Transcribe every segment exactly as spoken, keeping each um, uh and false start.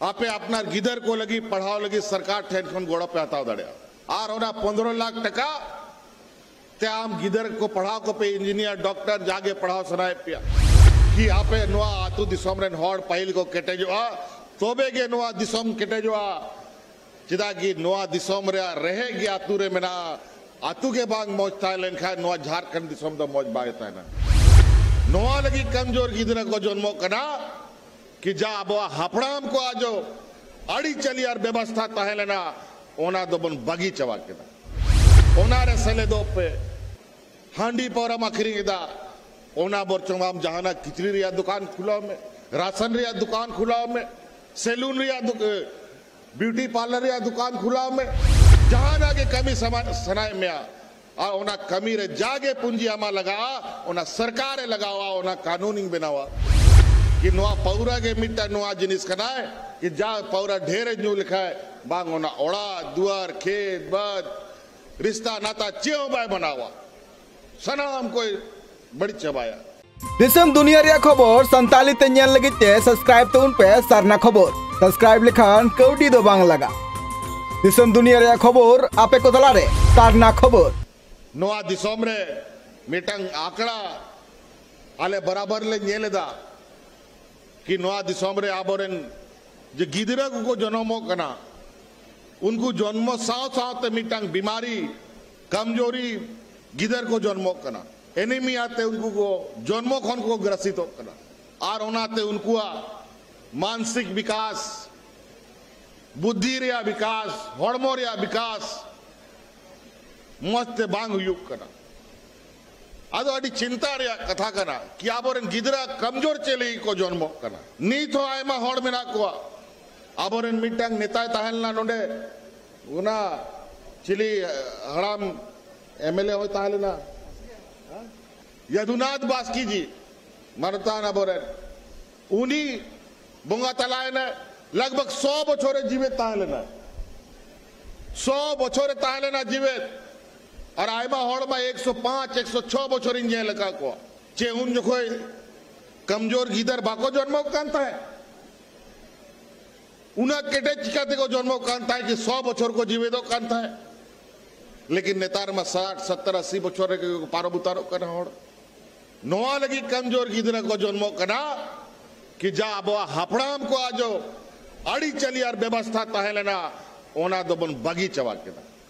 ᱟᱯᱮ ᱟᱯᱱᱟᱨ ᱜᱤᱫᱟᱹᱨ ᱠᱚ ᱞᱟᱹᱜᱤᱫ ᱯᱟᱲᱦᱟᱣ ᱞᱟᱹᱜᱤᱫ ᱥᱚᱨᱠᱟᱨ ᱴᱷᱮᱱ ᱠᱷᱚᱱ ᱜᱚᱲᱚ ᱯᱮ ᱦᱟᱛᱟᱣ ᱫᱟᱲᱮᱭᱟᱜᱼᱟ᱾ ᱟᱨ ᱚᱱᱟ ᱯᱚᱱᱫᱽᱨᱚ ᱞᱟᱠᱷ ᱴᱟᱠᱟ ᱛᱮ ᱟᱢ ᱜᱤᱫᱟᱹᱨ ᱠᱚ ᱯᱟᱲᱦᱟᱣ ᱠᱚᱯᱮ, ᱤᱧᱡᱤᱱᱤᱭᱟᱨ, ᱰᱚᱠᱴᱚᱨ, ᱡᱟᱜᱮ ᱯᱟᱲᱦᱟᱣ ᱥᱟᱱᱟᱭᱮᱫ ᱯᱮᱭᱟ, ᱠᱤ ᱟᱯᱮ ᱱᱚᱣᱟ ᱟᱹᱛᱩ ᱫᱤᱥᱚᱢ ᱨᱮᱱ ᱦᱚᱲ ᱯᱟᱹᱦᱤᱞ ᱠᱚ ᱠᱮᱴᱮᱡᱚᱜᱼᱟ, ᱛᱚᱵᱮ ᱜᱮ ᱱᱚᱣᱟ ᱫᱤᱥᱚᱢ ᱠᱮᱴᱮᱡᱚᱜᱼᱟ᱾ ᱪᱮᱫᱟᱜ ᱠᱤ ᱱᱚᱣᱟ ᱫᱤᱥᱚᱢ ᱨᱮᱭᱟᱜ ᱨᱮᱦᱮᱫ ᱜᱮ ᱟᱹᱛᱩ ᱨᱮ ᱢᱮᱱᱟᱜᱼᱟ᱾ ᱟᱹᱛᱩ ᱜᱮ ᱵᱟᱝ ᱢᱚᱡᱽ ᱛᱟᱦᱮᱸ ᱞᱮᱱᱠᱷᱟᱱ ᱱᱚᱣᱟ ᱡᱷᱟᱲᱠᱷᱚᱸᱰ ᱫᱤᱥᱚᱢ ᱫᱚ ᱢᱚᱡᱽ ᱵᱟᱭ ᱛᱟᱦᱮᱱᱟ᱾ ᱱᱚᱣᱟ ᱞᱟᱹᱜᱤᱫ ᱠᱚᱢᱡᱳᱨ ᱜᱤᱫᱽᱨᱟᱹ ᱠᱚ ᱡᱚᱱᱢᱚᱜ ᱠᱟᱱᱟ᱾ ᱠᱤ ᱡᱟ ᱟᱵᱚᱣᱟᱜ ᱦᱟᱯᱲᱟᱢ ᱠᱚᱣᱟᱜ ᱡᱚ ᱟᱹᱨᱤᱪᱟᱹᱞᱤ ᱟᱨ ᱵᱮᱵᱚᱥᱛᱷᱟ ᱛᱟᱦᱮᱸ ᱞᱮᱱᱟ, ᱚᱱᱟ ᱫᱚᱵᱚᱱ ᱵᱟᱹᱜᱤ ᱪᱟᱵᱟ ᱠᱮᱫᱟ᱾ ᱚᱱᱟ ᱨᱮ ᱥᱮᱞᱮᱫᱚᱜ ᱯᱮ᱾ ᱦᱟᱺᱰᱤ ᱯᱟᱹᱣᱨᱟᱢ ᱟᱹᱠᱷᱨᱤᱧ ᱮᱫᱟ, ᱚᱱᱟ ᱵᱚᱨᱪᱚᱝ ᱟᱢ ᱡᱟᱦᱟᱱᱟᱜ ᱠᱤᱪᱨᱤᱡ ᱨᱮᱭᱟᱜ ᱫᱚᱠᱟᱱ ᱠᱷᱩᱞᱟᱣ ᱢᱮ, ᱨᱟᱥᱚᱱ ᱨᱮᱭᱟᱜ ᱫᱚᱠᱟᱱ ᱠᱷᱩᱞᱟᱣ ᱢᱮ, ᱥᱮᱞᱩᱱ ᱨᱮᱭᱟᱜ ᱫᱚᱠ-, ᱵᱤᱭᱩᱴᱤ ᱯᱟᱨᱞᱟᱨ ᱨᱮᱭᱟᱜ ᱫᱚᱠᱟᱱ ᱠᱷᱩᱞᱟᱣ ᱢᱮ, ᱡᱟᱦᱟᱱᱟᱜ ᱜᱮ ᱠᱟᱹᱢᱤ ᱥᱟᱢᱟ-, ᱥᱟᱱᱟᱭᱮᱫ ᱢᱮᱭᱟ, ᱟᱨ ᱚᱱᱟ ᱠᱟᱹᱢᱤ ᱨᱮ ᱡᱟᱜᱮ ᱯᱩᱸᱡᱤ ᱟᱢᱟᱜ ᱞᱟᱜᱟᱜᱼᱟ, ᱚᱱᱟ ᱥᱚᱨᱠᱟᱨᱮ ᱞᱟᱜᱟᱣᱟ, ᱚᱱᱟ ᱠᱟᱹᱱᱩᱱᱤᱧ ᱵᱮᱱᱟᱣᱟ᱾ ᱠᱤ ᱱᱚᱣᱟ ᱯᱟᱹᱣᱨᱟ ᱜᱮ ᱢᱤᱫᱴᱟᱝ ᱱᱚᱣᱟ ᱡᱤᱱᱤᱥ ᱠᱟᱱᱟᱭ ᱠᱤ ᱡᱟ ᱯᱟᱹᱣᱨᱟ ᱰᱷᱮᱨᱮ ᱧᱩ ᱞᱮᱠᱷᱟᱡ ᱵᱟᱝ ᱚᱱᱟ ᱚᱲᱟᱜ ᱫᱩᱣᱟᱨ ᱠᱷᱮᱛ ᱵᱟᱹᱫᱽ ᱨᱤᱥᱛᱟ ᱱᱟᱛᱟ ᱪᱮᱫ ᱦᱚᱸ ᱵᱟᱭ ᱢᱟᱱᱟᱣᱟ, ᱥᱟᱱᱟᱢ ᱠᱚᱭ ᱵᱟᱹᱲᱤᱡ ᱪᱟᱵᱟᱭᱟ᱾ ᱫᱤᱥᱚᱢ ᱫᱩᱱᱤᱭᱟᱹ ᱨᱮᱭᱟᱜ ᱠᱷᱚᱵᱚᱨ ᱥᱟᱱᱛᱟᱲᱤ ᱛᱮ ᱧᱮᱞ ᱞᱟᱹᱜᱤᱫ ᱛᱮ ᱥᱟᱵᱥᱠᱨᱟᱭᱤᱵ ᱛᱟᱵᱚᱱ ᱯᱮ ᱥᱟᱨᱱᱟ ᱠᱷᱚᱵᱚᱨ᱾ ᱥᱟᱵᱥᱠᱨᱟᱭᱤᱵ ᱞᱮᱠᱷᱟᱱ ᱠᱟᱹᱣᱰᱤ ᱫᱚ ᱵᱟᱝ ᱞᱟᱜᱟᱜ᱾ ᱫᱤᱥᱚᱢ ᱫᱩᱱᱤᱭᱟᱹ ᱨᱮᱭᱟᱜ ᱠᱷᱚᱵᱚᱨ ᱟᱯᱮ ᱠᱚ ᱛᱟᱞᱟᱨᱮ ᱥᱟᱨᱱᱟ ᱠᱷᱚᱵᱚᱨ᱾ ᱱᱚᱣᱟ ᱫᱤᱥᱚᱢ ᱨᱮ ᱢᱤᱫᱴᱟᱝ ᱟᱠᱲᱟ ᱟᱞᱮ ᱵᱟᱨᱟᱵᱟᱨ ᱞᱮ ᱧᱮᱞ ᱮᱫᱟ᱾ ᱠᱤ ᱱᱚᱣᱟ ᱫᱤᱥᱚᱢ ᱨᱮ ᱟᱵᱚᱨᱮᱱ ᱡᱮ ᱜᱤᱫᱽᱨᱟᱹ ᱠᱚᱠᱚ ᱡᱚᱱᱚᱢᱚᱜ ᱠᱟᱱᱟ, ᱩᱱᱠᱩ ᱡᱚᱱᱢᱚ ᱥᱟᱶ ᱥᱟᱶᱛᱮ ᱢᱤᱫᱴᱟᱝ ᱵᱤᱢᱟᱨᱤ, ᱠᱟᱢᱡᱳᱨᱤ ᱜᱤᱫᱟᱹᱨ ᱠᱚ ᱡᱚᱱᱢᱚᱜ ᱠᱟᱱᱟ᱾ ᱮᱱᱤᱢᱤᱭᱟ ᱛᱮ ᱩᱱᱠᱩ ᱠᱚ ᱡᱚᱱᱢᱚ ᱠᱷᱚᱱ ᱠᱚ ᱜᱨᱟᱥᱤᱛᱚᱜ ᱠᱟᱱᱟ᱾ ᱟᱨ ᱚᱱᱟᱛᱮ ᱩᱱᱠᱩᱣᱟᱜ ᱢᱟᱱᱥᱤᱠ ᱵᱤᱠᱟᱥ, ᱵᱩᱫᱽᱫᱷᱤ ᱨᱮᱭᱟᱜ ᱵᱤᱠᱟᱥ, ᱦᱚᱲᱢᱚ ᱨᱮᱭᱟᱜ ᱵᱤᱠᱟᱥ ᱢᱚᱡᱽ ᱛᱮ ᱵᱟᱝ ᱦᱩᱭᱩᱜ ᱠᱟᱱᱟ᱾ ᱟᱫᱚ ᱟᱹᱰᱤ ᱪᱤᱱᱛᱟ ᱨᱮᱭᱟᱜ ᱠᱟᱛᱷᱟ ᱠᱟᱱᱟ ᱠᱤ ᱟᱵᱚᱨᱮᱱ ᱜᱤᱫᱽᱨᱟᱹ ᱠᱟᱢᱡᱳᱨ ᱪᱮᱫ ᱞᱟᱹᱜᱤᱫ ᱠᱚ ᱡᱚᱱᱢᱚᱜ ᱠᱟᱱᱟ? ᱱᱤᱛ ᱦᱚᱸ ᱟᱭᱢᱟ ᱦᱚᱲ ᱢᱮᱱᱟᱜ ᱠᱚᱣᱟ, ᱟᱵᱚᱨᱮᱱ ᱢᱤᱫᱴᱟᱝ ᱱᱮᱛᱟᱭ ᱛᱟᱦᱮᱸ ᱞᱮᱱᱟ ᱱᱚᱰᱮ, ᱚᱱᱟ ᱪᱤᱞᱤ ᱦᱟᱲᱟᱢ ᱮᱢ ᱮᱞ ᱮ ᱦᱚᱸᱭ ᱛᱟᱦᱮᱸ ᱞᱮᱱᱟ, ᱭᱟᱫᱩᱱᱟᱛᱷ ᱵᱟᱥᱠᱤ ᱡᱤ, ᱢᱟᱱᱚᱛᱟᱱ ᱟᱵᱚᱨᱮᱱ, ᱩᱱᱤ ᱵᱚᱸᱜᱟ ᱛᱟᱞᱟᱭᱮᱱᱟ᱾ ᱞᱟᱜᱽᱵᱷᱟᱜᱽ ᱥᱚ ᱵᱚᱪᱷᱚᱨᱮ ᱡᱤᱣᱮᱫ ᱛᱟᱦᱮᱸ ᱞᱮᱱᱟ, ᱥᱚ ᱵᱚᱪᱷᱚᱨᱮ ᱛᱟᱦᱮᱸ ᱞᱮᱱᱟ ᱡᱤᱣᱮᱫ᱾ ᱟᱨ ᱟᱭᱢᱟ ᱦᱚᱲ ᱢᱟ ᱮᱠᱥᱚ ᱯᱟᱸᱪ, ᱮᱠᱥᱚ ᱪᱷᱚ ᱵᱚᱪᱷᱚᱨᱤᱧ ᱧᱮᱞ ᱟᱠᱟᱫ ᱠᱚᱣᱟ᱾ ᱪᱮ ᱩᱱ ᱡᱚᱠᱷᱚᱡ ᱠᱟᱢᱡᱳᱨ ᱜᱤᱫᱟᱹᱨ ᱵᱟᱠᱚ ᱡᱚᱱᱢᱚᱜ ᱠᱟᱱ ᱛᱟᱦᱮᱸᱫ? ᱩᱱᱟᱹᱜ ᱠᱮᱴᱮᱡ ᱪᱤᱠᱟᱹ ᱛᱮᱠᱚ ᱡᱚᱱᱢᱚᱜ ᱠᱟᱱ ᱛᱟᱦᱮᱸᱫ ᱠᱤ ᱥᱚ ᱵᱚᱪᱷᱚᱨ ᱠᱚ ᱡᱤᱣᱮᱫᱚᱜ ᱠᱟᱱ ᱛᱟᱦᱮᱸᱫ? ᱞᱮᱠᱤᱱ ᱱᱮᱛᱟᱨ ᱢᱟ ᱥᱟᱴ, ᱥᱚᱛᱛᱚᱨ, ᱟᱥᱤ ᱵᱚᱪᱷᱚᱨ ᱨᱮᱜᱮ ᱠᱚ ᱯᱟᱨᱚᱢ ᱩᱛᱟᱹᱨᱚᱜ ᱠᱟᱱᱟ ᱦᱚᱲ᱾ ᱱᱚᱣᱟ ᱞᱟᱹᱜᱤᱫ ᱠᱚᱢᱡᱳᱨ ᱜᱤᱫᱽᱨᱟᱹ ᱠᱚ ᱡᱚᱱᱢᱚᱜ ᱠᱟᱱᱟ ᱠᱤ ᱡᱟ ᱟᱵᱚᱣᱟᱜ ᱦᱟᱯᱲᱟᱢ ᱠᱚᱣᱟᱜ ᱡᱚ ᱟᱹᱨᱤᱪᱟᱹᱞᱤ ᱟᱨ ᱵᱮᱵᱚᱥᱛᱷᱟ ᱛᱟᱦᱮᱸ ᱞᱮᱱᱟ, ᱚᱱᱟ ᱫᱚᱵᱚᱱ ᱵᱟᱹᱜᱤ ᱪᱟᱵᱟ ᱠᱮᱫᱟ᱾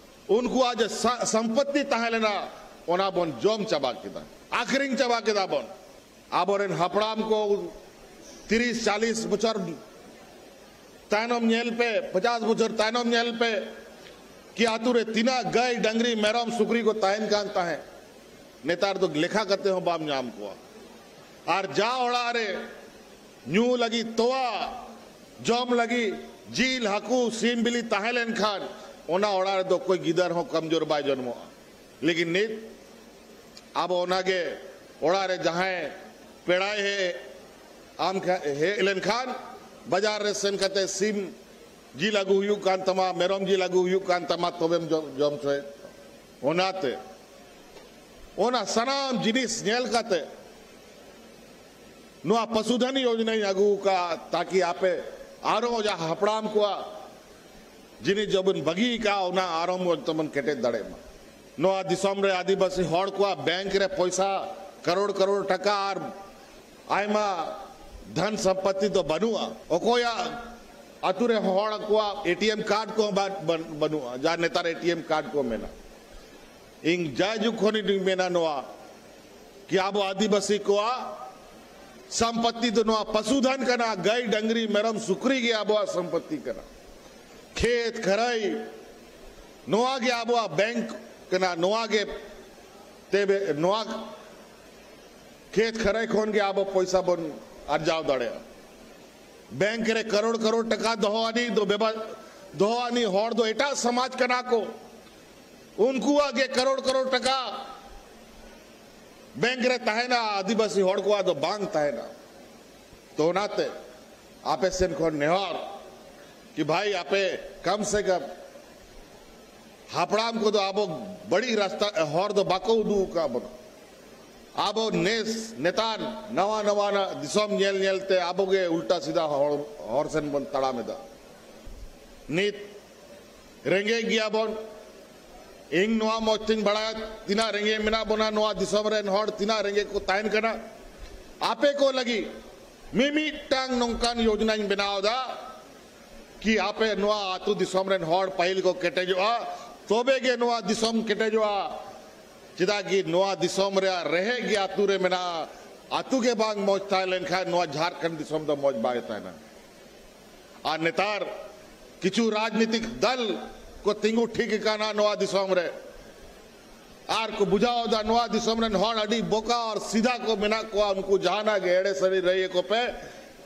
ᱩᱱᱠᱩᱣᱟᱜ ᱡᱮ ᱥᱟ-, ᱥᱚᱢᱯᱚᱛᱛᱤ ᱛᱟᱦᱮᱸ ᱞᱮᱱᱟ, ᱚᱱᱟ ᱵᱚᱱ ᱡᱚᱢ ᱪᱟᱵᱟ ᱠᱮᱫᱟ, ᱟᱠᱷᱨᱤᱧ ᱪᱟᱵᱟ ᱠᱮᱫᱟ ᱵᱚᱱ᱾ ᱟᱵᱚᱨᱮᱱ ᱦᱟᱯᱲᱟᱢ ᱠᱚ ᱛᱤᱨᱤᱥ ᱪᱟᱞᱤᱥ ᱵᱚᱪᱷᱚᱨ ᱛᱟᱭᱱᱚᱢ ᱧᱮᱞ ᱯᱮ, ᱯᱚᱪᱟᱥ ᱵᱚᱪᱷᱚᱨ ᱛᱟᱭᱱᱚᱢ ᱧᱮᱞ ᱯᱮ, ᱠᱤ ᱟᱛᱳ ᱨᱮ ᱛᱤᱱᱟᱹᱜ ᱜᱟᱹᱭ, ᱰᱟᱝᱨᱤ, ᱢᱮᱨᱚᱢ, ᱥᱩᱠᱨᱤ ᱠᱚ ᱛᱟᱦᱮᱱ ᱠᱟᱱ ᱛᱟᱦᱮᱸᱫ᱾ ᱱᱮᱛᱟᱨ ᱫᱚ ᱞᱮᱠᱷᱟ ᱠᱟᱛᱮ ᱦᱚᱸ ᱵᱟᱢ ᱧᱟᱢ ᱠᱚᱣᱟ᱾ ᱟᱨ ᱡᱟ ᱚᱲᱟᱜ ᱨᱮ ᱧᱩ ᱞᱟᱹᱜᱤᱫ ᱛᱚᱣᱟ, ᱡᱚᱢ ᱞᱟᱹᱜᱤᱫ ᱡᱤᱞ, ᱦᱟᱹᱠᱩ, ᱥᱤᱢ, ᱵᱤᱞᱤ ᱛᱟᱦᱮᱸ ᱞᱮᱱᱠᱷᱟᱱ, ᱚᱱᱟ ᱚᱲᱟᱜ ᱨᱮᱫᱚ ᱚᱠᱚᱭ ᱜᱤᱫᱟᱹᱨ ᱦᱚᱸ ᱠᱚᱢᱡᱳᱨ ᱵᱟᱭ ᱡᱚᱱᱢᱚᱜᱼᱟ᱾ ᱞᱮᱠᱤᱱ ᱱᱤᱛ ᱟᱵᱚ ᱚᱱᱟᱜᱮ, ᱚᱲᱟᱜ ᱨᱮ ᱡᱟᱦᱟᱸᱭ ᱯᱮᱲᱟᱭ ᱦᱮᱡ, ᱟᱢ ᱠᱷᱟ-, ᱦᱮᱡ ᱞᱮᱱᱠᱷᱟᱱ, ᱵᱟᱡᱟᱨ ᱨᱮ ᱥᱮᱱ ᱠᱟᱛᱮ ᱥᱤᱢ ᱡᱤᱞ ᱟᱹᱜᱩ ᱦᱩᱭᱩᱜ ᱠᱟᱱ ᱛᱟᱢᱟ, ᱢᱮᱨᱚᱢ ᱡᱤᱞ ᱟᱹᱜᱩ ᱦᱩᱭᱩᱜ ᱠᱟᱱ ᱛᱟᱢᱟ, ᱛᱚᱵᱮᱢ ᱡᱚᱢ, ᱡᱚᱢ ᱦᱚᱪᱚᱭᱮᱫ ᱠᱚᱣᱟ᱾ ᱚᱱᱟᱛᱮ ᱚᱱᱟ ᱥᱟᱱᱟᱢ ᱡᱤᱱᱤᱥ ᱧᱮᱞ ᱠᱟᱛᱮ ᱱᱚᱣᱟ ᱯᱚᱥᱩᱫᱷᱚᱱ ᱭᱳᱡᱚᱱᱟᱧ ᱟᱹᱜᱩ ᱟᱠᱟᱫᱼᱟ, ᱛᱟᱠᱤ ᱟᱯᱮ ᱟᱨᱚ ᱡᱟᱦᱟᱸ ᱦᱟᱯᱲᱟᱢ ᱠᱚᱣᱟᱜ ᱡᱤᱱᱤᱥ ᱡᱚᱵᱚᱱ ᱵᱟᱹᱜᱤ ᱟᱠᱟᱫᱼᱟ, ᱚᱱᱟ ᱟᱨᱚ ᱢᱚᱡᱽ ᱛᱮᱵᱚᱱ ᱠᱮᱴᱮᱡ ᱫᱟᱲᱮᱭᱟᱜ ᱢᱟ᱾ ᱱᱚᱣᱟ ᱫᱤᱥᱚᱢ ᱨᱮ ᱟᱹᱫᱤᱵᱟᱹᱥᱤ ᱦᱚᱲ ᱠᱚᱣᱟᱜ ᱵᱮᱝᱠ ᱨᱮ ᱯᱚᱭᱥᱟ ᱠᱟᱨᱳᱲ ᱠᱟᱨᱳᱲ ᱴᱟᱠᱟ ᱟᱨ ᱟᱭᱢᱟ ᱫᱷᱚᱱ ᱥᱚᱢᱯᱚᱛᱛᱤ ᱫᱚ ᱵᱟᱹᱱᱩᱜᱼᱟ᱾ ᱚᱠᱚᱭᱟᱜ ᱟᱹᱛᱩ ᱨᱮ ᱦᱚᱲ ᱠᱚᱣᱟᱜ ᱮᱴᱤᱮᱢ ᱠᱟᱨᱰ ᱠᱚᱦᱚᱸ ᱵᱟ-, ᱵᱟ-, ᱵᱟᱹᱱᱩᱜᱼᱟ, ᱡᱟ ᱱᱮᱛᱟᱨ ᱮᱴᱤᱮᱢ ᱠᱟᱨᱰ ᱠᱚ ᱢᱮᱱᱟᱜᱼᱟ᱾ ᱤᱧ ᱡᱟᱭᱡᱩᱜᱽ ᱠᱷᱚᱱ ᱤᱧ ᱢᱮᱱᱟ ᱱᱚᱣᱟ, ᱠᱤ ᱟᱵᱚ ᱟᱹᱫᱤᱵᱟᱹᱥᱤ ᱠᱚᱣᱟᱜ ᱥᱚᱢᱯᱚᱛᱛᱤ ᱫᱚ ᱱᱚᱣᱟ ᱯᱚᱥᱩᱫᱷᱚᱱ ᱠᱟᱱᱟ, ᱜᱟᱹᱭ, ᱰᱟᱝᱨᱤ, ᱢᱮᱨᱚᱢ, ᱥᱩᱠᱨᱤ ᱜᱮ ᱟᱵᱚᱣᱟᱜ ᱥᱚᱢᱯᱚᱛᱛᱤ ᱠᱟᱱᱟ᱾ ᱠᱷᱮᱛ, ᱠᱷᱟᱹᱨᱟᱹᱭ, ᱱᱚᱣᱟ ᱜᱮ ᱟᱵᱚᱣᱟᱜ ᱵᱮᱝᱠ ᱠᱟᱱᱟ, ᱱᱚᱣᱟ ᱜᱮ ᱛᱮᱵᱮ, ᱱᱚᱣᱟ ᱠᱷᱮᱛ, ᱠᱷᱟᱹᱨᱟᱹᱭ ᱠᱷᱚᱱ ᱜᱮ ᱟᱵᱚ ᱯᱚᱭᱥᱟ ᱵᱚᱱ ᱟᱨᱡᱟᱣ ᱫᱟᱲᱮᱭᱟᱜᱼᱟ᱾ ᱵᱮᱝᱠ ᱨᱮ ᱠᱟᱨᱳᱲ ᱠᱟᱨᱳᱲ ᱴᱟᱠᱟ ᱫᱚᱦᱚ ᱟᱹᱱᱤᱡ ᱫᱚ ᱵᱮᱵᱟ-, ᱫᱚᱦᱚ ᱟᱹᱱᱤᱡ ᱦᱚᱲ ᱫᱚ ᱮᱴᱟᱜ ᱥᱚᱢᱟᱡᱽ ᱠᱟᱱᱟ ᱠᱚ᱾ ᱩᱱᱠᱩᱣᱟᱜ ᱜᱮ ᱠᱟᱨᱳᱲ ᱠᱟᱨᱳᱲ ᱴᱟᱠᱟ ᱵᱮᱝᱠ ᱨᱮ ᱛᱟᱦᱮᱱᱟ, ᱟᱹᱫᱤᱵᱟᱹᱥᱤ ᱦᱚᱲ ᱠᱚᱣᱟᱜ ᱫᱚ ᱵᱟᱝ ᱛᱟᱦᱮᱱᱟ᱾ ᱛᱚ ᱚᱱᱟᱛᱮ ᱟᱯᱮ ᱥᱮᱱ ᱠᱷᱚᱱ ᱱᱮᱦᱚᱨ ᱠᱤ ᱵᱷᱟᱭ, ᱟᱯᱮ ᱠᱟᱢ ᱥᱮ ᱠᱟᱢ ᱦᱟᱯᱲᱟᱢ ᱠᱚᱫᱚ ᱟᱵᱚ ᱵᱟᱹᱲᱤᱡ ᱨᱟᱥᱛᱟ, ᱦᱚᱨ ᱫᱚ ᱵᱟᱠᱚ ᱩᱫᱩᱜ ᱟᱠᱟᱫ ᱵᱚᱱᱟ᱾ ᱟᱵᱚ ᱱᱮᱥ ᱱᱮᱛᱟᱨ ᱱᱟᱣᱟ ᱱᱟᱣᱟᱱᱟᱜ ᱫᱤᱥᱚᱢ ᱧᱮᱞ ᱧᱮᱞ ᱛᱮ ᱟᱵᱚ ᱜᱮ ᱩᱞᱴᱟ ᱥᱤᱫᱷᱟ ᱦᱚᱨ, ᱦᱚᱨ ᱥᱮᱱ ᱵᱚᱱ ᱛᱟᱲᱟᱢ ᱮᱫᱟ᱾ ᱱᱤᱛ ᱨᱮᱸᱜᱮᱡ ᱜᱮᱭᱟ ᱵᱚᱱ᱾ ᱤᱧ ᱱᱚᱣᱟ ᱢᱚᱡᱽ ᱛᱤᱧ ᱵᱟᱲᱟᱭᱟ, ᱛᱤᱱᱟᱹᱜ ᱨᱮᱸᱜᱮᱡ ᱢᱮᱱᱟᱜ ᱵᱚᱱᱟ, ᱱᱚᱣᱟ ᱫᱤᱥᱚᱢ ᱨᱮᱱ ᱦᱚᱲ ᱛᱤᱱᱟᱹᱜ ᱨᱮᱸᱜᱮᱡ ᱠᱚ ᱛᱟᱦᱮᱱ ᱠᱟᱱᱟ᱾ ᱟᱯᱮ ᱠᱚ ᱞᱟᱹᱜᱤᱫ ᱢᱤᱢᱤᱫᱴᱟᱝ ᱱᱚᱝᱠᱟᱱ ᱭᱳᱡᱽᱱᱟᱧ ᱵᱮᱱᱟᱣ ᱮᱫᱟ ᱠᱤ ᱟᱯᱮ ᱱᱚᱣᱟ ᱟᱹᱛᱩ ᱫᱤᱥᱚᱢ ᱨᱮᱱ ᱦᱚᱲ ᱯᱟᱹᱦᱤᱞ ᱠᱚ ᱠᱮᱴᱮᱡᱚᱜᱼᱟ, ᱛᱚᱵᱮ ᱜᱮ ᱱᱚᱣᱟ ᱫᱤᱥᱚᱢ ᱠᱮᱴᱮᱡᱚᱜᱼᱟ᱾ ᱪᱮᱫᱟᱜ ᱠᱤ ᱱᱚᱣᱟ ᱫᱤᱥᱚᱢ ᱨᱮᱭᱟᱜ ᱨᱮᱦᱮᱫ ᱜᱮ ᱟᱹᱛᱩ ᱨᱮ ᱢᱮᱱᱟᱜᱼᱟ᱾ ᱟᱹᱛᱩ ᱜᱮ ᱵᱟᱝ ᱢᱚᱡᱽ ᱛᱟᱦᱮᱸ ᱞᱮᱱᱠᱷᱟᱱ ᱱᱚᱣᱟ ᱡᱷᱟᱲᱠᱷᱚᱸᱰ ᱫᱤᱥᱚᱢ ᱫᱚ ᱢᱚᱡᱽ ᱵᱟᱭ ᱛᱟᱦᱮᱱᱟ᱾ ᱟᱨ ᱱᱮᱛᱟᱨ ᱠᱤᱪᱷᱩ ᱨᱟᱡᱽᱱᱤᱛᱤᱠ ᱫᱚᱞ ᱠᱚ ᱛᱤᱸᱜᱩ ᱴᱷᱤᱠ ᱟᱠᱟᱱᱟ ᱱᱚᱣᱟ ᱫᱤᱥᱚᱢ ᱨᱮ, ᱟᱨ ᱠᱚ ᱵᱩᱡᱷᱟᱹᱣ ᱮᱫᱟ ᱱᱚᱣᱟ ᱫᱤᱥᱚᱢ ᱨᱮᱱ ᱦᱚᱲ ᱟᱹᱰᱤ ᱵᱚᱠᱟ ᱟᱨ ᱥᱤᱫᱷᱟ ᱠᱚ ᱢᱮᱱᱟᱜ ᱠᱚᱣᱟ, ᱩᱱᱠᱩ ᱡᱟᱦᱟᱱᱟᱜ ᱜᱮ ᱮᱲᱮ ᱥᱟᱹᱨᱤ ᱞᱟᱹᱭ ᱟᱠᱚ ᱯᱮ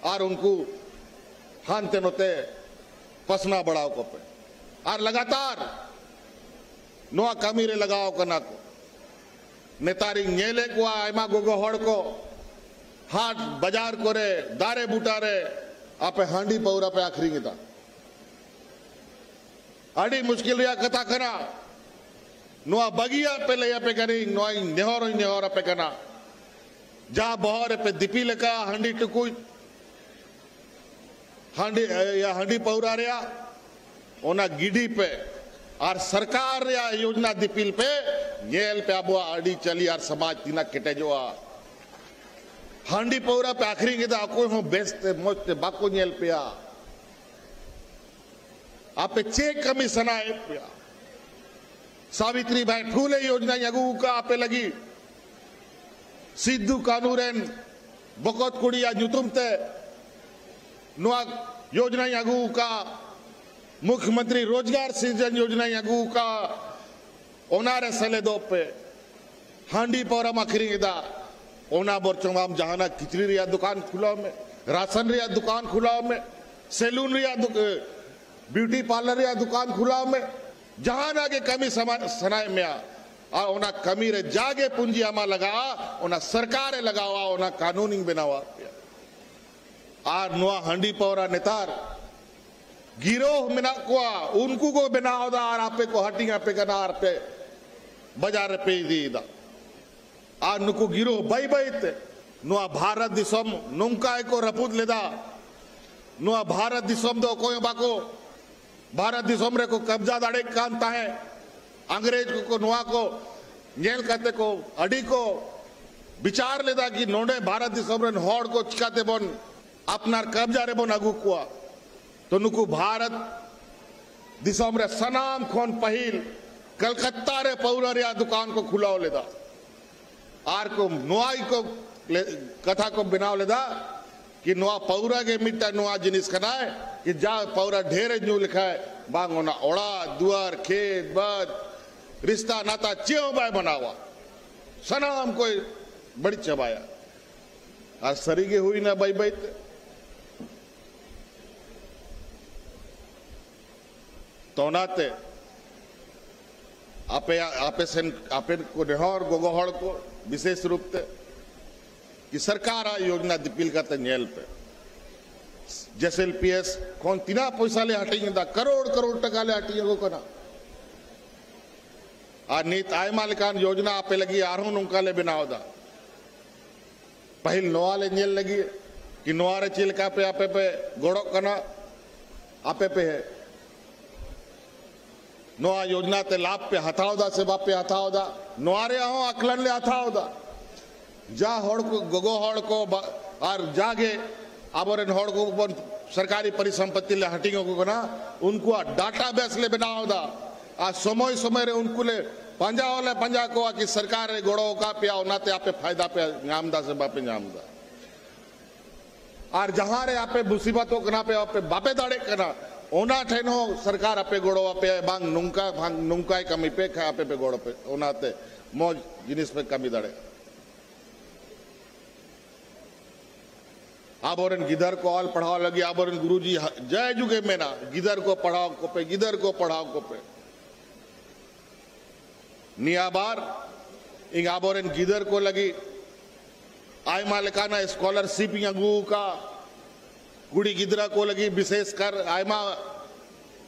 ᱟᱨ ᱩᱱᱠᱩ ᱦᱟᱱᱛᱮ ᱱᱚᱛᱮ ᱯᱟᱥᱱᱟᱣ ᱵᱟᱲᱟᱣ ᱠᱚ ᱯᱮ᱾ ᱟᱨ ᱞᱟᱜᱟᱛᱟᱨ ᱱᱚᱣᱟ ᱠᱟᱹᱢᱤ ᱨᱮ ᱞᱟᱜᱟᱣ ᱠᱟᱱᱟ ᱠᱚ᱾ ᱱᱮᱛᱟᱨᱤᱧ ᱧᱮᱞᱮᱫ ᱠᱚᱣᱟ ᱟᱭᱢᱟ ᱜᱚᱜᱚ ᱦᱚᱲ ᱠᱚ ᱦᱟᱴ ᱵᱟᱡᱟᱨ ᱠᱚᱨᱮ ᱫᱟᱨᱮ ᱵᱩᱴᱟᱹ ᱨᱮ ᱟᱯᱮ ᱦᱟᱺᱰᱤ ᱯᱟᱹᱣᱨᱟᱹ ᱯᱮ ᱟᱹᱠᱷᱨᱤᱧ ᱮᱫᱟ᱾ ᱟᱹᱰᱤ ᱢᱩᱥᱠᱤᱞ ᱨᱮᱭᱟᱜ ᱠᱟᱛᱷᱟ ᱠᱟᱱᱟ᱾ ᱱᱚᱣᱟ ᱵᱟᱹᱜᱤᱭᱟᱜ ᱯᱮ ᱞᱟᱹᱭ ᱟᱯᱮ ᱠᱟᱹᱱᱟᱹᱧ, ᱱᱚᱣᱟᱧ ᱱᱮᱦᱚᱨ ᱦᱚᱧ ᱱᱮᱦᱚᱨ ᱟᱯᱮ ᱠᱟᱱᱟ᱾ ᱡᱟᱦᱟᱸ ᱵᱚᱦᱚᱜ ᱨᱮᱯᱮ ᱫᱤᱯᱤᱞ ᱟᱠᱟᱫ ᱦᱟᱺᱰᱤ ᱴᱩᱠᱩᱡ, ᱦᱟᱺᱰᱤ, ᱤᱭᱟᱹ, ᱦᱟᱺᱰᱤ ᱯᱟᱹᱣᱨᱟᱹ ᱨᱮᱭᱟᱜ, ᱚᱱᱟ ᱜᱤᱰᱤ ᱯᱮ ᱟᱨ ᱥᱚᱨᱠᱟᱨ ᱨᱮᱭᱟᱜ ᱭᱳᱡᱽᱱᱟ ᱫᱤᱯᱤᱞ ᱯᱮ᱾ ᱧᱮᱞ ᱯᱮ ᱟᱵᱚᱣᱟᱜ ᱟᱹᱨᱤᱪᱟᱹᱞᱤ ᱟᱨ ᱥᱚᱢᱟᱡᱽ ᱛᱤᱱᱟᱹᱜ ᱠᱮᱴᱮᱡᱚᱜᱼᱟ᱾ ᱦᱟᱺᱰᱤ ᱯᱟᱹᱣᱨᱟᱹ ᱯᱮ ᱟᱹᱠᱷᱨᱤᱧ ᱮᱫᱟ, ᱚᱠᱚᱭ ᱦᱚᱸ ᱵᱮᱥ ᱛᱮ ᱢᱚᱡᱽ ᱛᱮ ᱵᱟᱠᱚ ᱧᱮᱞ ᱯᱮᱭᱟ᱾ ᱟᱯᱮ ᱪᱮᱫ ᱠᱟᱹᱢᱤ ᱥᱟᱱᱟᱭᱮᱫ ᱯᱮᱭᱟ? ᱥᱟᱵᱤᱛᱨᱤ ᱵᱟᱭ ᱯᱷᱩᱞᱮ ᱭᱳᱡᱽᱱᱟᱧ ᱟᱹᱜᱩ ᱟᱠᱟᱫ ᱟᱯᱮ ᱞᱟᱹᱜᱤᱫ᱾ ᱥᱤᱫᱷᱩ ᱠᱟᱹᱱᱦᱩ ᱨᱮᱱ ᱵᱚᱠᱚᱛ ᱠᱩᱲᱤᱭᱟᱜ ᱧᱩᱛᱩᱢ ᱛᱮ ᱱᱚᱣᱟ ᱭᱳᱡᱽᱱᱟᱧ ᱟᱹᱜᱩ ᱟᱠᱟᱫ᱾ ᱢᱩᱠᱷᱭᱚᱢᱚᱱᱛᱨᱤ ᱨᱳᱡᱽᱜᱟᱨ ᱥᱤᱨᱡᱚᱱ ᱭᱳᱡᱽᱱᱟᱧ ᱟᱹᱜᱩ ᱟᱠᱟᱫ᱾ ᱚᱱᱟᱨᱮ ᱥᱮᱞᱮᱫᱚᱜ ᱯᱮ᱾ ᱦᱟᱺᱰᱤ ᱯᱟᱹᱣᱨᱟᱹᱢ ᱟᱹᱠᱷᱨᱤᱧ ᱮᱫᱟ, ᱚᱱᱟ ᱵᱚᱨᱪᱚᱝ ᱟᱢ ᱡᱟᱦᱟᱱᱟᱜ ᱠᱤᱪᱨᱤᱡ ᱨᱮᱭᱟᱜ ᱫᱚᱠᱟᱱ ᱠᱷᱩᱞᱟᱹᱣ ᱢᱮ, ᱨᱟᱥᱚᱱ ᱨᱮᱭᱟᱜ ᱫᱚᱠᱟᱱ ᱠᱷᱩᱞᱟᱹᱣ ᱢᱮ, ᱥᱮᱞᱩᱱ ᱨᱮᱭᱟᱜ ᱫᱚᱠ-, ᱵᱤᱭᱩᱴᱤ ᱯᱟᱨᱞᱟᱨ ᱨᱮᱭᱟᱜ ᱫᱚᱠᱟᱱ ᱠᱷᱩᱞᱟᱹᱣ ᱢᱮ᱾ ᱡᱟᱦᱟᱱᱟᱜ ᱜᱮ ᱠᱟᱹᱢᱤ ᱥᱟᱢᱟ-, ᱥᱟᱱᱟᱭᱮᱫ ᱢᱮᱭᱟ, ᱟᱨ ᱚᱱᱟ ᱠᱟᱹᱢᱤ ᱨᱮ ᱡᱟᱜᱮ ᱯᱩᱸᱡᱤ ᱟᱢᱟᱜ ᱞᱟᱜᱟᱜᱼᱟ, ᱚᱱᱟ ᱥᱚᱨᱠᱟᱨᱮ ᱞᱟᱜᱟᱣᱟ, ᱚᱱᱟ ᱠᱟᱹᱱᱩᱱᱤᱧ ᱵᱮᱱᱟᱣᱟ ᱟᱯᱮᱭᱟ᱾ ᱟᱨ ᱱᱚᱣᱟ ᱦᱟᱺᱰᱤ ᱯᱟᱹᱣᱨᱟᱹ ᱱᱮᱛᱟᱨ ᱜᱤᱨᱳᱦ ᱢᱮᱱᱟᱜ ᱠᱚᱣᱟ, ᱩᱱᱠᱩ ᱠᱚ ᱵᱮᱱᱟᱣ ᱮᱫᱟ ᱟᱨ ᱟᱯᱮ ᱠᱚ ᱦᱟᱹᱴᱤᱧ ᱟᱯᱮ ᱠᱟᱱᱟ ᱟᱨ ᱯᱮ ᱵᱟᱡᱟᱨ ᱨᱮᱯᱮ ᱤᱫᱤᱭᱮᱫᱟ᱾ ᱟᱨ ᱱᱩᱠᱩ ᱜᱤᱨᱳᱦ ᱵᱟᱹᱭ ᱵᱟᱹᱭ ᱛᱮ ᱱᱚᱣᱟ ᱵᱷᱟᱨᱚᱛ ᱫᱤᱥᱚᱢ ᱱᱚᱝᱠᱟ ᱜᱮᱠᱚ ᱨᱟᱹᱯᱩᱫ ᱞᱮᱫᱟ᱾ ᱱᱚᱣᱟ ᱵᱷᱟᱨᱚᱛ ᱫᱤᱥᱚᱢ ᱫᱚ ᱚᱠᱚᱭ ᱦᱚᱸ ᱵᱟᱠᱚ ᱵᱷᱟᱨᱚᱛ ᱫᱤᱥᱚᱢ ᱨᱮᱠᱚ ᱠᱟᱵᱽᱡᱟ ᱫᱟᱲᱮᱭᱟᱜ ᱠᱟᱱ ᱛᱟᱦᱮᱸᱫ᱾ ᱤᱝᱨᱮᱡᱽ ᱠᱚᱠᱚ ᱱᱚᱣᱟ ᱠᱚ ᱧᱮᱞ ᱠᱟᱛᱮ ᱠᱚ ᱟᱹᱰᱤ ᱠᱚ ᱵᱤᱪᱟᱨ ᱞᱮᱫᱟ ᱠᱤ ᱱᱚᱰᱮ ᱵᱷᱟᱨᱚᱛ ᱫᱤᱥᱚᱢ ᱨᱮᱱ ᱦᱚᱲ ᱠᱚ ᱪᱤᱠᱟᱹ ᱛᱮᱵᱚᱱ ᱟᱯᱱᱟᱨ ᱠᱟᱵᱽᱡᱟ ᱨᱮᱵᱚᱱ ᱟᱹᱜᱩ ᱠᱚᱣᱟ᱾ ᱛᱚ ᱱᱩᱠᱩ ᱵᱷᱟᱨᱚᱛ ᱫᱤᱥᱚᱢ ᱨᱮ ᱥᱟᱱᱟᱢ ᱠᱷᱚᱱ ᱯᱟᱹᱦᱤᱞ ᱠᱚᱞᱠᱟᱛᱟ ᱨᱮ ᱯᱟᱹᱣᱨᱟᱹ ᱨᱮᱭᱟᱜ ᱫᱚᱠᱟᱱ ᱠᱚ ᱠᱷᱩᱞᱟᱹᱣ ᱞᱮᱫᱟ᱾ ᱟᱨ ᱠᱚ ᱱᱚᱣᱟ ᱜᱮᱠᱚ ᱞᱮ-, ᱠᱟᱛᱷᱟ ᱠᱚ ᱵᱮᱱᱟᱣ ᱞᱮᱫᱟ ᱠᱤ ᱱᱚᱣᱟ ᱯᱟᱹᱣᱨᱟᱹ ᱜᱮ ᱢᱤᱫᱴᱟᱝ ᱱᱚᱣᱟ ᱡᱤᱱᱤᱥ ᱠᱟᱱᱟᱭ ᱠᱤ ᱡᱟ ᱯᱟᱹᱣᱨᱟᱹ ᱰᱷᱮᱨᱮ ᱧᱩ ᱞᱮᱠᱷᱟᱡ ᱵᱟᱝ ᱚᱱᱟ ᱚᱲᱟᱜ ᱫᱩᱣᱟᱨ ᱠᱷᱮᱛ ᱵᱟᱫ ᱨᱤᱥᱛᱟ ᱱᱟᱛᱟ ᱪᱮᱫ ᱦᱚᱸ ᱵᱟᱭ ᱢᱟᱱᱟᱣᱟ, ᱥᱟᱱᱟᱢ ᱠᱚᱭ ᱵᱟᱹᱲᱤᱡ ᱪᱟᱵᱟᱭᱟ᱾ ᱟᱨ ᱥᱟᱹᱨᱤ ᱜᱮ ᱦᱩᱭᱱᱟ ᱵᱟᱹᱭ ᱵᱟᱹᱭ ᱛᱮ᱾ ᱛᱚ ᱚᱱᱟᱛᱮ ᱟᱯᱮᱭᱟᱜ, ᱟᱯᱮ ᱥᱮᱱ, ᱟᱯᱮ ᱠᱚ ᱱᱮᱦᱚᱨ ᱜᱚᱜᱚ ᱦᱚᱲ ᱠᱚ ᱵᱤᱥᱮᱥ ᱨᱩᱯ ᱛᱮ ᱠᱤ ᱥᱚᱨᱠᱟᱨᱟᱜ ᱭᱳᱡᱽᱱᱟ ᱫᱤᱯᱤᱞ ᱠᱟᱛᱮ ᱧᱮᱞ ᱯᱮ᱾ ᱡᱮᱥᱮᱞ ᱯᱤ ᱮᱥ ᱠᱷᱚᱱ ᱛᱤᱱᱟᱹᱜ ᱯᱚᱭᱥᱟ ᱞᱮ ᱦᱟᱹᱴᱤᱧ ᱮᱫᱟ, ᱠᱟᱨᱳᱲ ᱠᱟᱨᱳᱲ ᱴᱟᱠᱟ ᱞᱮ ᱦᱟᱹᱴᱤᱧ ᱟᱠᱚ ᱠᱟᱱᱟ᱾ ᱟᱨ ᱱᱤᱛ ᱟᱭᱢᱟ ᱞᱮᱠᱟᱱ ᱭᱳᱡᱽᱱᱟ ᱟᱯᱮ ᱞᱟᱹᱜᱤᱫ ᱟᱨᱦᱚᱸ ᱱᱚᱝᱠᱟ ᱞᱮ ᱵᱮᱱᱟᱣ ᱮᱫᱟ᱾ ᱯᱟᱹᱦᱤᱞ ᱱᱚᱣᱟ ᱞᱮ ᱧᱮᱞ ᱞᱟᱹᱜᱤᱫ ᱠᱤ ᱱᱚᱣᱟ ᱨᱮ ᱪᱮᱫ ᱞᱮᱠᱟ ᱯᱮ ᱟᱯᱮ ᱯᱮ ᱜᱚᱲᱚᱜ ᱠᱟᱱᱟ, ᱟᱯᱮ ᱯᱮ ᱱᱚᱣᱟ ᱭᱳᱡᱽᱱᱟ ᱛᱮ ᱞᱟᱵᱷ ᱯᱮ ᱦᱟᱛᱟᱣ ᱮᱫᱟ ᱥᱮ ᱵᱟᱯᱮ ᱦᱟᱛᱟᱣ ᱮᱫᱟ᱾ ᱱᱚᱣᱟ ᱨᱮᱭᱟᱜ ᱦᱚᱸ ᱟᱠᱞᱟᱱ ᱞᱮ ᱦᱟᱛᱟᱣ ᱮᱫᱟ᱾ ᱡᱟ ᱦᱚᱲ ᱠᱚ, ᱜᱚᱜᱚ ᱦᱚᱲ ᱠᱚ ᱵᱟ-, ᱟᱨ ᱡᱟᱜᱮ ᱟᱵᱚᱨᱮᱱ ᱦᱚᱲ ᱠᱚᱵᱚᱱ ᱥᱚᱨᱠᱟᱨᱤ ᱯᱚᱨᱤᱥᱚᱢᱯᱚᱛᱤ ᱞᱮ ᱦᱟᱹᱴᱤᱧ ᱟᱠᱚ ᱠᱟᱱᱟ, ᱩᱱᱠᱩᱣᱟᱜ ᱰᱟᱴᱟ ᱵᱮᱥ ᱞᱮ ᱵᱮᱱᱟᱣ ᱮᱫᱟ᱾ ᱟᱨ ᱥᱚᱢᱚᱭ ᱥᱚᱢᱚᱭ ᱨᱮ ᱩᱱᱠᱩ ᱞᱮ ᱯᱟᱸᱡᱟ ᱦᱚᱸᱞᱮ ᱯᱟᱸᱡᱟ ᱠᱚᱣᱟ ᱠᱤ ᱥᱚᱨᱠᱟᱨ ᱨᱮ ᱜᱚᱲᱚ ᱟᱠᱟᱫ ᱯᱮᱭᱟ, ᱚᱱᱟᱛᱮ ᱟᱯᱮ ᱯᱷᱟᱭᱫᱟ ᱯᱮ ᱧᱟᱢ ᱮᱫᱟ ᱥᱮ ᱵᱟᱯᱮ ᱧᱟᱢ ᱮᱫᱟ᱾ ᱟᱨ ᱡᱟᱦᱟᱸ ᱨᱮ ᱟᱯᱮ ᱢᱩᱥᱤᱵᱟᱛᱚᱜ ᱠᱟᱱᱟ ᱯᱮ, ᱟᱯᱮ ᱵᱟᱯᱮ ᱫᱟᱲᱮᱜ ᱠᱟᱱᱟ, ᱚᱱᱟ ᱴᱷᱮᱱ ᱦᱚᱸ ᱥᱚᱨᱠᱟᱨ ᱟᱯᱮ ᱜᱚᱲᱚ ᱟᱯᱮᱭᱟ, ᱵᱟᱝ ᱱᱚᱝᱠᱟ, ᱵᱟᱝ ᱱᱚᱝᱠᱟᱭ ᱠᱟᱹᱢᱤ ᱯᱮ ᱠᱷᱟᱱ ᱟᱯᱮ ᱯᱮ ᱜᱚᱲᱚ ᱯᱮ, ᱚᱱᱟᱛᱮ ᱢᱚᱡᱽ ᱡᱤᱱᱤᱥ ᱯᱮ ᱠᱟᱹᱢᱤ ᱫᱟᱲᱮᱭᱟᱜᱼᱟ᱾ ᱟᱵᱚᱨᱮᱱ ᱜᱤᱫᱟᱹᱨ ᱠᱚ ᱚᱞ ᱯᱟᱲᱦᱟᱣ ᱞᱟᱹᱜᱤᱫ ᱟᱵᱚᱨᱮᱱ ᱜᱩᱨᱩᱡᱤ ᱦᱟ-, ᱡᱟᱭ ᱡᱩᱜᱮ ᱢᱮᱱᱟ, ᱜᱤᱫᱟᱹᱨ ᱠᱚ ᱯᱟᱲᱦᱟᱣ ᱠᱚᱯᱮ, ᱜᱤᱫᱟᱹᱨ ᱠᱚ ᱯᱟᱲᱦᱟᱣ ᱠᱚᱯᱮ᱾ ᱱᱤᱭᱟᱹ ᱵᱟᱨ ᱤᱧ ᱟᱵᱚᱨᱮᱱ ᱜᱤᱫᱟᱹᱨ ᱠᱚ ᱞᱟᱹᱜᱤᱫ ᱟᱭᱢᱟ ᱞᱮᱠᱟᱱᱟᱜ ᱥᱠᱚᱞᱟᱨᱥᱤᱯ ᱤᱧ ᱟᱹᱜᱩ ᱟᱠᱟᱫ᱾ ᱠᱩᱲᱤ ᱜᱤᱫᱽᱨᱟᱹ ᱠᱚ ᱞᱟᱹᱜᱤᱫ ᱵᱤᱥᱮᱥ ᱠᱟᱨ ᱟᱭᱢᱟ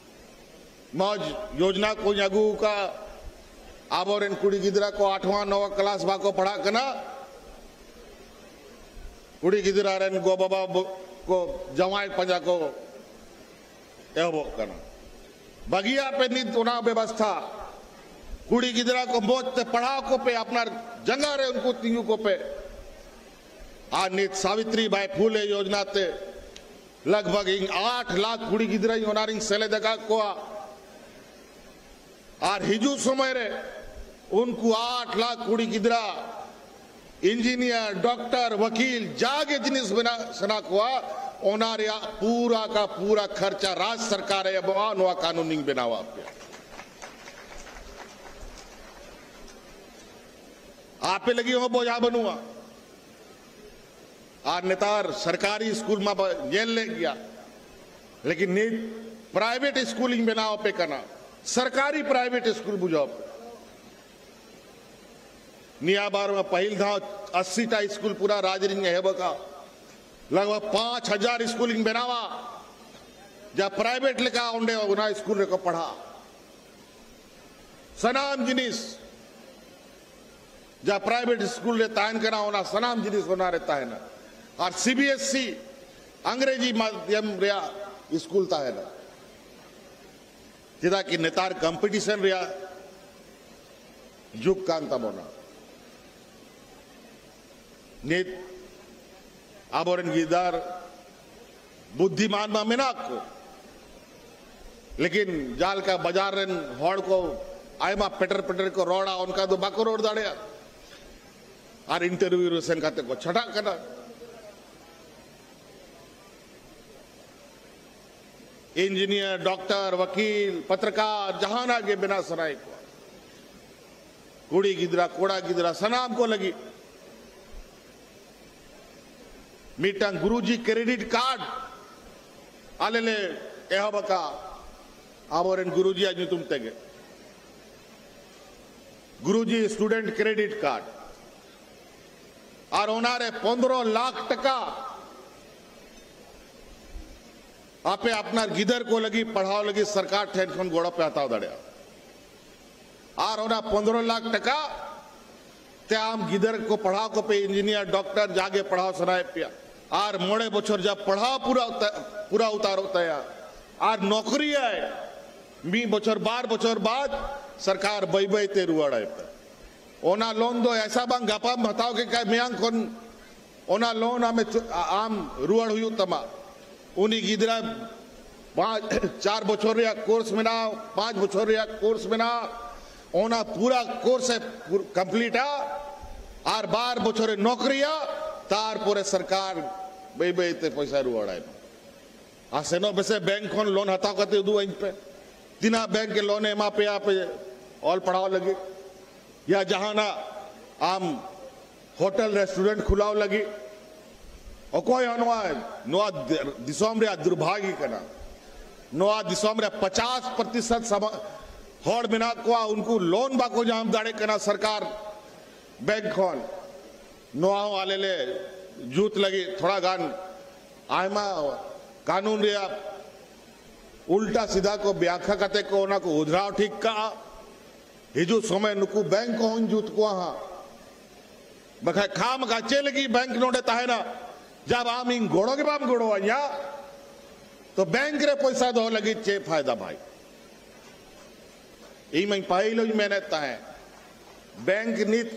ᱢᱚᱡᱽ ᱭᱳᱡᱽᱱᱟ ᱠᱚᱧ ᱟᱹᱜᱩ ᱟᱠᱟᱫ᱾ ᱟᱵᱚᱨᱮᱱ ᱠᱩᱲᱤ ᱜᱤᱫᱽᱨᱟᱹ ᱠᱚ ᱟᱴᱷᱣᱟ ᱱᱚᱣᱟ ᱠᱞᱟᱥ ᱵᱟᱠᱚ ᱯᱟᱲᱦᱟᱜ ᱠᱟᱱᱟ, ᱠᱩᱲᱤ ᱜᱤᱫᱽᱨᱟᱹ ᱨᱮᱱ ᱜᱚ ᱵᱟᱵᱟ ᱵᱚ-, ᱠᱚ ᱡᱟᱶᱟᱭ ᱯᱟᱸᱡᱟ ᱠᱚ ᱮᱦᱚᱵᱚᱜ ᱠᱟᱱᱟ᱾ ᱵᱟᱹᱜᱤᱭᱟᱜ ᱯᱮ ᱱᱤᱛ ᱚᱱᱟ ᱵᱮᱵᱚᱥᱛᱷᱟ᱾ ᱠᱩᱲᱤ ᱜᱤᱫᱽᱨᱟᱹ ᱠᱚ ᱢᱚᱡᱽ ᱛᱮ ᱯᱟᱲᱦᱟᱣ ᱠᱚᱯᱮ, ᱟᱯᱱᱟᱨ ᱡᱟᱸᱜᱟ ᱨᱮ ᱩᱱᱠᱩ ᱛᱤᱸᱜᱩ ᱠᱚᱯᱮ᱾ ᱟᱨ ᱱᱤᱛ ᱥᱟᱵᱤᱛᱨᱤ ᱵᱟᱭ ᱯᱷᱩᱞᱮ ᱭᱳᱡᱽᱱᱟ ᱛᱮ ᱞᱟᱜᱽ ᱵᱷᱟᱜᱽ ᱤᱧ ᱟᱴ ᱞᱟᱠᱷ ᱠᱩᱲᱤ ᱜᱤᱫᱽᱨᱟᱹᱧ ᱚᱱᱟ ᱨᱤᱧ ᱥᱮᱞᱮᱫ ᱟᱠᱟᱫ ᱠᱚᱣᱟ᱾ ᱟᱨ ᱦᱤᱡᱩᱜ ᱥᱚᱢᱚᱭ ᱨᱮ ᱩᱱᱠᱩ ᱟᱴ ᱞᱟᱠᱷ ᱠᱩᱲᱤ ᱜᱤᱫᱽᱨᱟᱹ ᱤᱧᱡᱤᱱᱤᱭᱟᱨ, ᱰᱚᱠᱴᱚᱨ, ᱣᱟᱠᱤᱞ, ᱡᱟᱜᱮ ᱡᱤᱱᱤᱥ ᱵᱮᱱᱟᱜ ᱥᱟᱱᱟ ᱠᱚᱣᱟ, ᱚᱱᱟ ᱨᱮᱭᱟᱜ ᱯᱩᱨᱟ ᱠᱟ ᱯᱩᱨᱟ ᱠᱷᱚᱨᱪᱟ ᱨᱟᱡᱽ ᱥᱚᱨᱠᱟᱨ ᱮ ᱮᱢᱚᱜᱼᱟ᱾ ᱱᱚᱣᱟ ᱠᱟᱹᱱᱩᱱ ᱤᱧ ᱵᱮᱱᱟᱣ ᱟᱯᱮᱭᱟ᱾ ᱟᱯᱮ ᱞᱟᱹᱜᱤᱫ ᱦᱚᱸ ᱵᱚᱡᱷᱟ ᱵᱟᱹᱱᱩᱜᱼᱟ᱾ ᱟᱨ ᱱᱮᱛᱟᱨ ᱥᱚᱨᱠᱟᱨᱤ ᱥᱠᱩᱞ ᱢᱟ ᱵᱟ-, ᱧᱮᱞ ᱞᱮᱫ ᱜᱮᱭᱟ, ᱞᱮᱠᱤᱱ ᱱᱤᱛ ᱯᱨᱟᱭᱵᱷᱮᱴ ᱥᱠᱩᱞ ᱤᱧ ᱵᱮᱱᱟᱣ ᱟᱯᱮ ᱠᱟᱱᱟ, ᱥᱚᱨᱠᱟᱨᱤ ᱯᱨᱟᱭᱵᱷᱮᱴ ᱥᱠᱩᱞ ᱵᱩᱡᱷᱟᱹᱣ ᱯᱮ᱾ ᱱᱤᱭᱟᱹ ᱵᱟᱨ ᱢᱟ ᱯᱟᱹᱦᱤᱞ ᱫᱷᱟᱣ ᱟᱥᱤ ᱴᱟ ᱥᱠᱩᱞ ᱯᱩᱨᱟ ᱨᱟᱡᱽ ᱨᱤᱧ ᱮᱦᱚᱵ ᱟᱠᱟᱫ, ᱞᱟᱜᱽ ᱵᱷᱟᱜᱽ ᱯᱟᱸᱪ ᱦᱟᱡᱟᱨ ᱥᱠᱩᱞ ᱤᱧ ᱵᱮᱱᱟᱣᱟ, ᱡᱟ ᱯᱨᱟᱭᱵᱷᱮᱴ ᱞᱮᱠᱟ ᱚᱸᱰᱮ ᱚᱱᱟ ᱥᱠᱩᱞ ᱨᱮᱠᱚ ᱯᱟᱲᱦᱟᱜᱼᱟ᱾ ᱥᱟᱱᱟᱢ ᱡᱤᱱᱤᱥ ᱡᱟ ᱯᱨᱟᱭᱵᱷᱮᱴ ᱥᱠᱩᱞ ᱨᱮ ᱛᱟᱦᱮᱱ ᱠᱟᱱᱟ, ᱚᱱᱟ ᱥᱟᱱᱟᱢ ᱡᱤᱱᱤᱥ ᱚᱱᱟ ᱨᱮ ᱛᱟᱦᱮᱱᱟ᱾ ᱟᱨ ᱥᱤ ᱵᱤ ᱮᱥ ᱤ ᱟᱝᱨᱮᱡᱤ ᱢᱟᱫᱷᱭᱚᱢ ᱨᱮᱭᱟᱜ ᱥᱠᱩᱞ ᱛᱟᱦᱮᱱᱟ᱾ ᱪᱮᱫᱟᱜ ᱠᱤ ᱱᱮᱛᱟᱨ ᱠᱚᱢᱯᱤᱴᱤᱥᱚᱱ ᱨᱮᱭᱟᱜ ᱡᱩᱜᱽ ᱠᱟᱱ ᱛᱟᱵᱚᱱᱟ᱾ ᱱᱤᱛ ᱟᱵᱚᱨᱮᱱ ᱜᱤᱫᱟᱹᱨ ᱵᱩᱫᱽᱫᱷᱤᱢᱟᱱ ᱢᱟ ᱢᱮᱱᱟᱜ ᱠᱚ, ᱞᱮᱠᱤᱱ ᱡᱟᱦᱟᱸ ᱞᱮᱠᱟ ᱵᱟᱡᱟᱨ ᱨᱮᱱ ᱦᱚᱲ ᱠᱚ ᱟᱭᱢᱟ ᱯᱮᱴᱮᱨ ᱯᱮᱴᱮᱨ ᱠᱚ ᱨᱚᱲᱟ, ᱚᱱᱠᱟ ᱫᱚ ᱵᱟᱠᱚ ᱨᱚᱲ ᱫᱟᱲᱮᱭᱟᱜᱼᱟ᱾ ᱟᱨ ᱤᱱᱴᱟᱨᱵᱷᱤᱭᱩ ᱨᱮ ᱥᱮᱱ ᱠᱟᱛᱮ ᱠᱚ ᱪᱷᱟᱴᱟᱜ ᱠᱟᱱᱟ᱾ ᱤᱧᱡᱤᱱᱤᱭᱟᱨ, ᱰᱚᱠᱴᱚᱨ, ᱣᱟᱠᱤᱞ, ᱯᱚᱛᱨᱚᱠᱟᱨ, ᱡᱟᱦᱟᱱᱟᱜ ᱜᱮ ᱵᱮᱱᱟᱣ ᱥᱟᱱᱟᱭᱮᱫ ᱠᱚᱣᱟ, ᱠᱩᱲᱤ ᱜᱤᱫᱽᱨᱟᱹ, ᱠᱚᱲᱟ ᱜᱤᱫᱽᱨᱟᱹ, ᱥᱟᱱᱟᱢ ᱠᱚ ᱞᱟᱹᱜᱤᱫ ᱢᱤᱫᱴᱟᱝ ᱜᱩᱨᱩᱡᱤ ᱠᱨᱮᱰᱤᱴ ᱠᱟᱨᱰ ᱟᱞᱮ ᱞᱮ ᱮᱦᱚᱵ ᱟᱠᱟᱫ, ᱟᱵᱚᱨᱮᱱ ᱜᱩᱨᱩᱡᱤᱭᱟᱜ ᱧᱩᱛᱩᱢ ᱛᱮᱜᱮ, ᱜᱩᱨᱩᱡᱤ ᱥᱴᱩᱰᱮᱱᱴ ᱠᱨᱮᱰᱤᱴ ᱠᱟᱨᱰ᱾ ᱟᱨ ᱚᱱᱟᱨᱮ ᱯᱚᱱᱫᱽᱨᱚ ᱞᱟᱠᱷ ᱴᱟᱠᱟ ᱟᱯᱮ ᱟᱯᱱᱟᱨ ᱜᱤᱫᱟᱹᱨ ᱠᱚ ᱞᱟᱹᱜᱤᱫ ᱯᱟᱲᱦᱟᱣ ᱞᱟᱹᱜᱤᱫ ᱥᱚᱨᱠᱟᱨ ᱴᱷᱮᱱ ᱠᱷᱚᱱ ᱜᱚᱲᱚ ᱯᱮ ᱦᱟᱛᱟᱣ ᱫᱟᱲᱮᱭᱟᱜᱼᱟ᱾ ᱟᱨ ᱚᱱᱟ ᱯᱚᱱᱫᱽᱨᱚ ᱞᱟᱠᱷ ᱴᱟᱠᱟ ᱛᱮ ᱟᱢ ᱜᱤᱫᱟᱹᱨ ᱠᱚ ᱯᱟᱲᱦᱟᱣ ᱠᱚᱯᱮ, ᱤᱧᱡᱤᱱᱤᱭᱟᱨ, ᱰᱚᱠᱴᱚᱨ, ᱡᱟᱜᱮ ᱯᱟᱲᱦᱟᱣ ᱥᱟᱱᱟᱭᱮᱫ ᱯᱮᱭᱟ, ᱟᱨ ᱢᱚᱬᱮ ᱵᱚᱪᱷᱚᱨ ᱡᱟ ᱯᱟᱲᱦᱟᱣ ᱯᱩᱨᱟᱹ ᱩᱛᱟ-, ᱯᱩᱨᱟᱹ ᱩᱛᱟᱨᱚᱜ ᱛᱟᱭᱟ, ᱟᱨ ᱱᱚᱠᱨᱤᱭᱟᱭ, ᱢᱤᱫ ᱵᱚᱪᱷᱚᱨ ᱵᱟᱨ ᱵᱚᱪᱷᱚᱨ ᱵᱟᱫ ᱥᱚᱨᱠᱟᱨ ᱵᱟᱹᱭ ᱵᱟᱹᱭ ᱛᱮ ᱨᱩᱣᱟᱹᱲᱟᱭ ᱯᱮ᱾ ᱚᱱᱟ ᱞᱳᱱ ᱫᱚ ᱮᱥᱟ ᱵᱟᱝ ᱜᱟᱯᱟᱢ ᱦᱟᱛᱟᱣ ᱠᱮᱫ ᱠᱷᱟᱱ ᱢᱮᱭᱟᱝ ᱠᱷᱚᱱ ᱚᱱᱟ ᱞᱳᱱ ᱟᱢᱮ ᱪᱚ-, ᱟᱢ ᱨᱩᱣᱟᱹᱲ ᱦᱩᱭᱩᱜ ᱛᱟᱢᱟ᱾ ᱩᱱᱤ ᱜᱤᱫᱽᱨᱟᱹ ᱯᱟᱸᱪ, ᱪᱟᱨ ᱵᱚᱪᱷᱚᱨ ᱨᱮᱭᱟᱜ ᱠᱳᱨᱥ ᱢᱮᱱᱟᱜᱼᱟ, ᱯᱟᱸᱪ ᱵᱚᱪᱷᱚᱨ ᱨᱮᱭᱟᱜ ᱠᱳᱨᱥ ᱢᱮᱱᱟᱜᱼᱟ, ᱚᱱᱟ ᱯᱩᱨᱟ ᱠᱳᱨᱥ ᱮ ᱠᱚᱢᱯᱞᱤᱴᱟ ᱟᱨ ᱵᱟᱨ ᱵᱚᱪᱷᱚᱨᱮ ᱱᱚᱠᱨᱤᱭᱟ, ᱛᱟᱨᱯᱚᱨᱮ ᱥᱚᱨᱠᱟᱨ ᱵᱟᱹᱭ ᱵᱟᱹᱭ ᱛᱮ ᱯᱚᱭᱥᱟ ᱨᱩᱣᱟᱹᱲᱟᱭ ᱢᱟ᱾ ᱟᱨ ᱥᱮᱱᱚᱜ ᱵᱮᱥᱮ ᱵᱮᱝᱠ ᱠᱷᱚᱱ ᱞᱳᱱ ᱦᱟᱛᱟᱣ ᱠᱟᱛᱮ ᱩᱫᱩᱜ ᱟᱹᱧ ᱯᱮ, ᱛᱤᱱᱟᱹᱜ ᱵᱮᱝᱠ ᱮ ᱞᱳᱱ ᱮ ᱮᱢᱟ ᱯᱮᱭᱟ ᱟᱯᱮ ᱚᱞ ᱯᱟᱲᱦᱟᱣ ᱞᱟᱹᱜᱤᱫ, ᱭᱟ ᱡᱟᱦᱟᱱᱟᱜ ᱟᱢ ᱦᱳᱴᱮᱞ ᱨᱮᱥᱴᱩᱨᱮᱱᱴ ᱠᱷᱩᱞᱟᱣ ᱞᱟᱹᱜᱤᱫ᱾ ᱚᱠᱚᱭ ᱦᱚᱸ ᱱᱚᱣᱟ, ᱱᱚᱣᱟ ᱫᱤᱥᱚᱢ ᱨᱮᱭᱟᱜ ᱫᱩᱨᱵᱷᱟᱜᱭ ᱠᱟᱱᱟ᱾ ᱱᱚᱣᱟ ᱫᱤᱥᱚᱢ ᱨᱮ ᱯᱚᱪᱟᱥ ᱯᱨᱚᱛᱤᱥᱚᱛ ᱥᱟᱢᱟ-, ᱦᱚᱲ ᱢᱮᱱᱟᱜ ᱠᱚᱣᱟ, ᱩᱱᱠᱩ ᱞᱳᱱ ᱵᱟᱠᱚ ᱧᱟᱢ ᱫᱟᱲᱮᱭᱟᱜ ᱠᱟᱱᱟ ᱥᱚᱨᱠᱟᱨ ᱵᱮᱝᱠ ᱠᱷᱚᱱ᱾ ᱱᱚᱣᱟ ᱦᱚᱸ ᱟᱞᱮ ᱞᱮ ᱡᱩᱛ ᱞᱟᱹᱜᱤᱫ ᱛᱷᱚᱲᱟ ᱜᱟᱱ ᱟᱭᱢᱟ ᱠᱟᱹᱱᱩᱱ ᱨᱮᱭᱟᱜ ᱩᱞᱴᱟ ᱥᱤᱫᱷᱟ ᱠᱚ ᱵᱮᱭᱟᱠᱷᱟ ᱠᱟᱛᱮ ᱠᱚ ᱚᱱᱟ ᱠᱚ ᱩᱫᱷᱨᱟᱣ ᱴᱷᱤᱠ ᱠᱟᱜᱼᱟ᱾ ᱦᱤᱡᱩᱜ ᱥᱚᱢᱚᱭ ᱱᱩᱠᱩ ᱵᱮᱝᱠ ᱠᱚᱦᱚᱸᱧ ᱡᱩᱛ ᱠᱚᱣᱟ ᱦᱟᱸᱜ᱾ ᱵᱟᱠᱷᱟᱡ ᱠᱷᱟᱢ ᱠᱷᱟ ᱪᱮᱫ ᱞᱟᱹᱜᱤᱫ ᱵᱮᱝᱠ ᱱᱚᱰᱮ ᱛᱟᱦᱮᱱᱟ? ᱡᱟᱵ ᱟᱢ ᱤᱧ ᱜᱚᱲᱚ ᱜᱮ ᱵᱟᱢ ᱜᱚᱲᱚᱣᱟᱹᱧᱟ, ᱛᱚ ᱵᱮᱝᱠ ᱨᱮ ᱯᱚᱭᱥᱟ ᱫᱚᱦᱚ ᱞᱟᱹᱜᱤᱫ ᱪᱮᱫ ᱯᱷᱟᱭᱫᱟ ᱵᱷᱟᱭ? ᱤᱧ ᱢᱟᱧ ᱯᱟᱹᱦᱤᱞ ᱦᱚᱸᱧ ᱢᱮᱱᱮᱫ ᱛᱟᱦᱮᱸ, ᱵᱮᱝᱠ ᱱᱤᱛ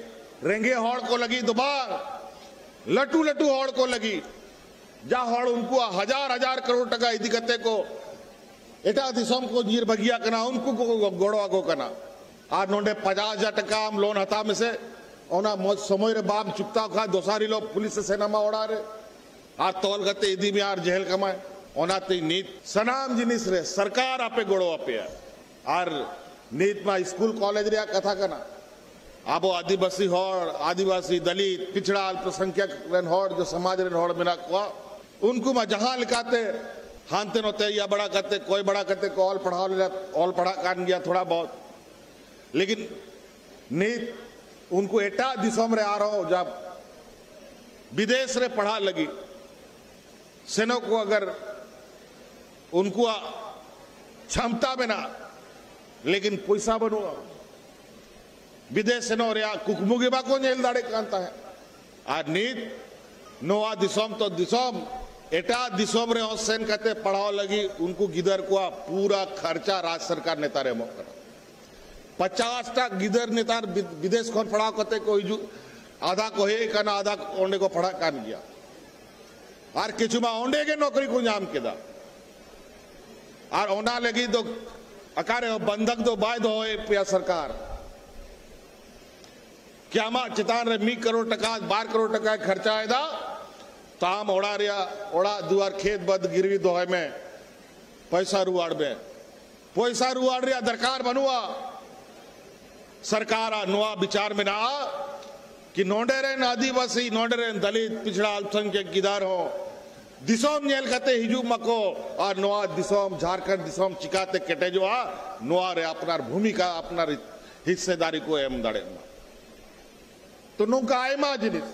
ᱨᱮᱸᱜᱮᱡ ᱦᱚᱲ ᱠᱚ ᱞᱟᱹᱜᱤᱫ ᱫᱚ ᱵᱟᱝ, ᱞᱟᱹᱴᱩ ᱞᱟᱹᱴᱩ ᱦᱚᱲ ᱠᱚ ᱞᱟᱹᱜᱤᱫ, ᱡᱟ ᱦᱚᱲ ᱩᱱᱠᱩᱣᱟᱜ ᱦᱟᱡᱟᱨ ᱦᱟᱡᱟᱨ ᱠᱟᱨᱳᱲ ᱴᱟᱠᱟ ᱤᱫᱤ ᱠᱟᱛᱮ ᱠᱚ ᱮᱴᱟᱜ ᱫᱤᱥᱚᱢ ᱠᱚ ᱧᱤᱨ ᱵᱟᱹᱜᱤᱭᱟᱜ ᱠᱟᱱᱟ, ᱩᱱᱠᱩ ᱠᱚ ᱜᱚᱲᱚ ᱟᱠᱚ ᱠᱟᱱᱟ᱾ ᱟᱨ ᱱᱚᱰᱮ ᱯᱚᱪᱟᱥ ᱦᱟᱡᱟᱨ ᱴᱟᱠᱟ ᱟᱢ ᱞᱳᱱ ᱦᱟᱛᱟᱣ ᱢᱮᱥᱮ, ᱚᱱᱟ ᱢᱚᱡᱽ ᱥᱚᱢᱚᱭ ᱨᱮ ᱵᱟᱢ ᱪᱩᱠᱛᱟᱣ ᱠᱷᱟᱱ ᱫᱚᱥᱟᱨ ᱦᱤᱞᱳᱜ ᱯᱩᱞᱤᱥ ᱮ ᱥᱮᱱ ᱟᱢᱟ ᱚᱲᱟᱜ ᱨᱮ, ᱟᱨ ᱛᱚᱞ ᱠᱟᱛᱮ ᱤᱫᱤ ᱢᱮᱭᱟ ᱟᱨ ᱡᱮᱦᱮᱞ ᱠᱟᱢᱟᱭ᱾ ᱚᱱᱟᱛᱮ ᱱᱤᱛ ᱥᱟᱱᱟᱢ ᱡᱤᱱᱤᱥ ᱨᱮ ᱥᱚᱨᱠᱟᱨ ᱟᱯᱮ ᱜᱚᱲᱚ ᱟᱯᱮᱭᱟ᱾ ᱟᱨ ᱱᱤᱛ ᱢᱟ ᱥᱠᱩᱞ ᱠᱚᱞᱮᱡᱽ ᱨᱮᱭᱟᱜ ᱠᱟᱛᱷᱟ ᱠᱟᱱᱟ, ᱟᱵᱚ ᱟᱹᱫᱤᱵᱟᱹᱥᱤ ᱦᱚᱲ, ᱟᱹᱫᱤᱵᱟᱹᱥᱤ, ᱫᱚᱞᱤᱛ, ᱯᱤᱪᱷᱲᱟ ᱟᱞᱯᱚᱥᱚᱝᱠᱷᱭᱟᱠ ᱨᱮᱱ ᱦᱚᱲ, ᱡᱚ ᱥᱚᱢᱟᱡᱽ ᱨᱮᱱ ᱦᱚᱲ ᱢᱮᱱᱟᱜ ᱠᱚᱣᱟ, ᱩᱱᱠᱩ ᱢᱟ ᱡᱟᱦᱟᱸ ᱞᱮᱠᱟᱛᱮ ᱦᱟᱱᱛᱮ ᱱᱚᱛᱮ ᱤᱭᱟᱹ ᱵᱟᱲᱟ ᱠᱟᱛᱮ, ᱠᱚᱭ ᱵᱟᱲᱟ ᱠᱟᱛᱮ ᱠᱚ ᱚᱞ ᱯᱟᱲᱦᱟᱣ ᱞᱮᱱᱟ, ᱚᱞ ᱯᱟᱲᱦᱟᱜ ᱠᱟᱱ ᱜᱮᱭᱟ ᱛᱷᱚᱲᱟ ᱵᱚᱦᱩᱛ᱾ ᱞᱮᱠᱤᱱ ᱱᱤᱛ ᱩᱱᱠᱩ ᱮᱴᱟᱜ ᱫᱤᱥᱚᱢ ᱨᱮ ᱟᱨᱦᱚᱸ ᱡᱟ ᱵᱤᱫᱮᱥ ᱨᱮ ᱯᱟᱲᱦᱟᱜ ᱞᱟᱹᱜᱤᱫ ᱥᱮᱱᱚᱜ ᱠᱚ ᱟᱜᱟᱨ ᱩᱱᱠᱩᱣᱟᱜ ᱪᱷᱟᱢᱛᱟ ᱢᱮᱱᱟᱜᱼᱟ, ᱞᱮᱠᱤᱱ ᱯᱚᱭᱥᱟ ᱵᱟᱹᱱᱩᱜᱼᱟ, ᱵᱤᱫᱮᱥ ᱥᱮᱱᱚᱜ ᱨᱮᱭᱟᱜ ᱠᱩᱠᱢᱩ ᱜᱮ ᱵᱟᱠᱚ ᱧᱮᱞ ᱫᱟᱲᱮᱭᱟᱜ ᱠᱟᱱ ᱛᱟᱦᱮᱸᱫ᱾ ᱟᱨ ᱱᱤᱛ ᱱᱚᱣᱟ ᱫᱤᱥᱚᱢ ᱛᱚ ᱫᱤᱥᱚᱢ ᱮᱴᱟᱜ ᱫᱤᱥᱚᱢ ᱨᱮᱦᱚᱸ ᱥᱮᱱ ᱠᱟᱛᱮ ᱯᱟᱲᱦᱟᱣ ᱞᱟᱹᱜᱤᱫ ᱩᱱᱠᱩ ᱜᱤᱫᱟᱹᱨ ᱠᱚᱣᱟᱜ ᱯᱩᱨᱟ ᱠᱷᱚᱨᱪᱟ ᱨᱟᱡᱽ ᱥᱚᱨᱠᱟᱨ ᱱᱮᱛᱟᱨ ᱮᱢᱚᱜ ᱠᱟᱱᱟ᱾ ᱯᱚᱪᱟᱥ ᱴᱟ ᱜᱤᱫᱟᱹᱨ ᱱᱮᱛᱟᱨ ᱵᱤ-, ᱵᱤᱫᱮᱥ ᱠᱷᱚᱱ ᱯᱟᱲᱦᱟᱣ ᱠᱟᱛᱮ ᱠᱚ ᱦᱤᱡᱩᱜ, ᱟᱫᱷᱟ ᱠᱚ ᱦᱮᱡ ᱟᱠᱟᱱᱟ, ᱟᱫᱷᱟ ᱚᱸᱰᱮ ᱠᱚ ᱯᱟᱲᱦᱟᱜ ᱠᱟᱱ ᱜᱮᱭᱟ, ᱟᱨ ᱠᱤᱪᱷᱩ ᱢᱟ ᱚᱸᱰᱮ ᱜᱮ ᱱᱚᱠᱨᱤ ᱠᱚ ᱧᱟᱢ ᱠᱮᱫᱟ᱾ ᱟᱨ ᱚᱱᱟ ᱞᱟᱹᱜᱤᱫ ᱫᱚ ᱚᱠᱟᱨᱮ ᱵᱚᱱᱫᱷᱚᱠ ᱫᱚ ᱵᱟᱭ ᱫᱚᱦᱚᱭᱮᱫ ᱯᱮᱭᱟ ᱥᱚᱨᱠᱟᱨ᱾ ᱠᱤ ᱟᱢᱟᱜ ᱪᱮᱛᱟᱱ ᱨᱮ ᱢᱤᱫ ᱠᱟᱨᱳᱲ ᱴᱟᱠᱟ, ᱵᱟᱨ ᱠᱟᱨᱳᱲ ᱴᱟᱠᱟᱭ ᱠᱷᱚᱨᱪᱟᱭᱮᱫᱟ, ᱛᱚ ᱟᱢ ᱚᱲᱟᱜ ᱨᱮᱭᱟᱜ, ᱚᱲᱟᱜ ᱫᱩᱣᱟᱨ, ᱠᱷᱮᱛ ᱵᱟᱹᱫᱽ ᱜᱤᱨᱣᱤ ᱫᱚᱦᱚᱭ ᱢᱮ, ᱯᱚᱭᱥᱟ ᱨᱩᱣᱟᱹᱲ ᱢᱮ᱾ ᱯᱚᱭᱥᱟ ᱨᱩᱣᱟᱹᱲ ᱨᱮᱭᱟᱜ ᱫᱚᱨᱠᱟᱨ ᱵᱟᱹᱱᱩᱜᱼᱟ᱾ ᱥᱚᱨᱠᱟᱨᱟᱜ ᱱᱚᱣᱟ ᱵᱤᱪᱟᱨ ᱢᱮᱱᱟᱜᱼᱟ ᱠᱤ ᱱᱚᱰᱮ ᱨᱮᱱ ᱟᱹᱫᱤᱵᱟᱹᱥᱤ, ᱱᱚᱰᱮ ᱨᱮᱱ ᱫᱚᱞᱤᱛ, ᱯᱤᱪᱷᱲᱟ ᱟᱞᱯᱥᱚᱝᱠᱷᱭᱚᱠ ᱜᱤᱫᱟᱹᱨ ᱦᱚᱸ ᱫᱤᱥᱚᱢ ᱧᱮᱞ ᱠᱟᱛᱮ ᱦᱤᱡᱩᱜ ᱢᱟᱠᱚ, ᱟᱨ ᱱᱚᱣᱟ ᱫᱤᱥᱚᱢ, ᱡᱷᱟᱨᱠᱷᱚᱸᱰ ᱫᱤᱥᱚᱢ ᱪᱤᱠᱟᱛᱮ ᱠᱮᱴᱮᱡᱚᱜᱼᱟ, ᱱᱚᱣᱟ ᱨᱮ ᱟᱯᱱᱟᱨ ᱵᱷᱩᱢᱤᱠᱟ, ᱟᱯᱱᱟᱨ ᱦᱤᱥᱥᱮᱫᱟᱨᱤ ᱠᱚ ᱮᱢ ᱫᱟᱲᱮᱭᱟᱜ ᱢᱟ᱾ ᱛᱚ ᱱᱚᱝᱠᱟ ᱟᱭᱢᱟ ᱡᱤᱱᱤᱥ,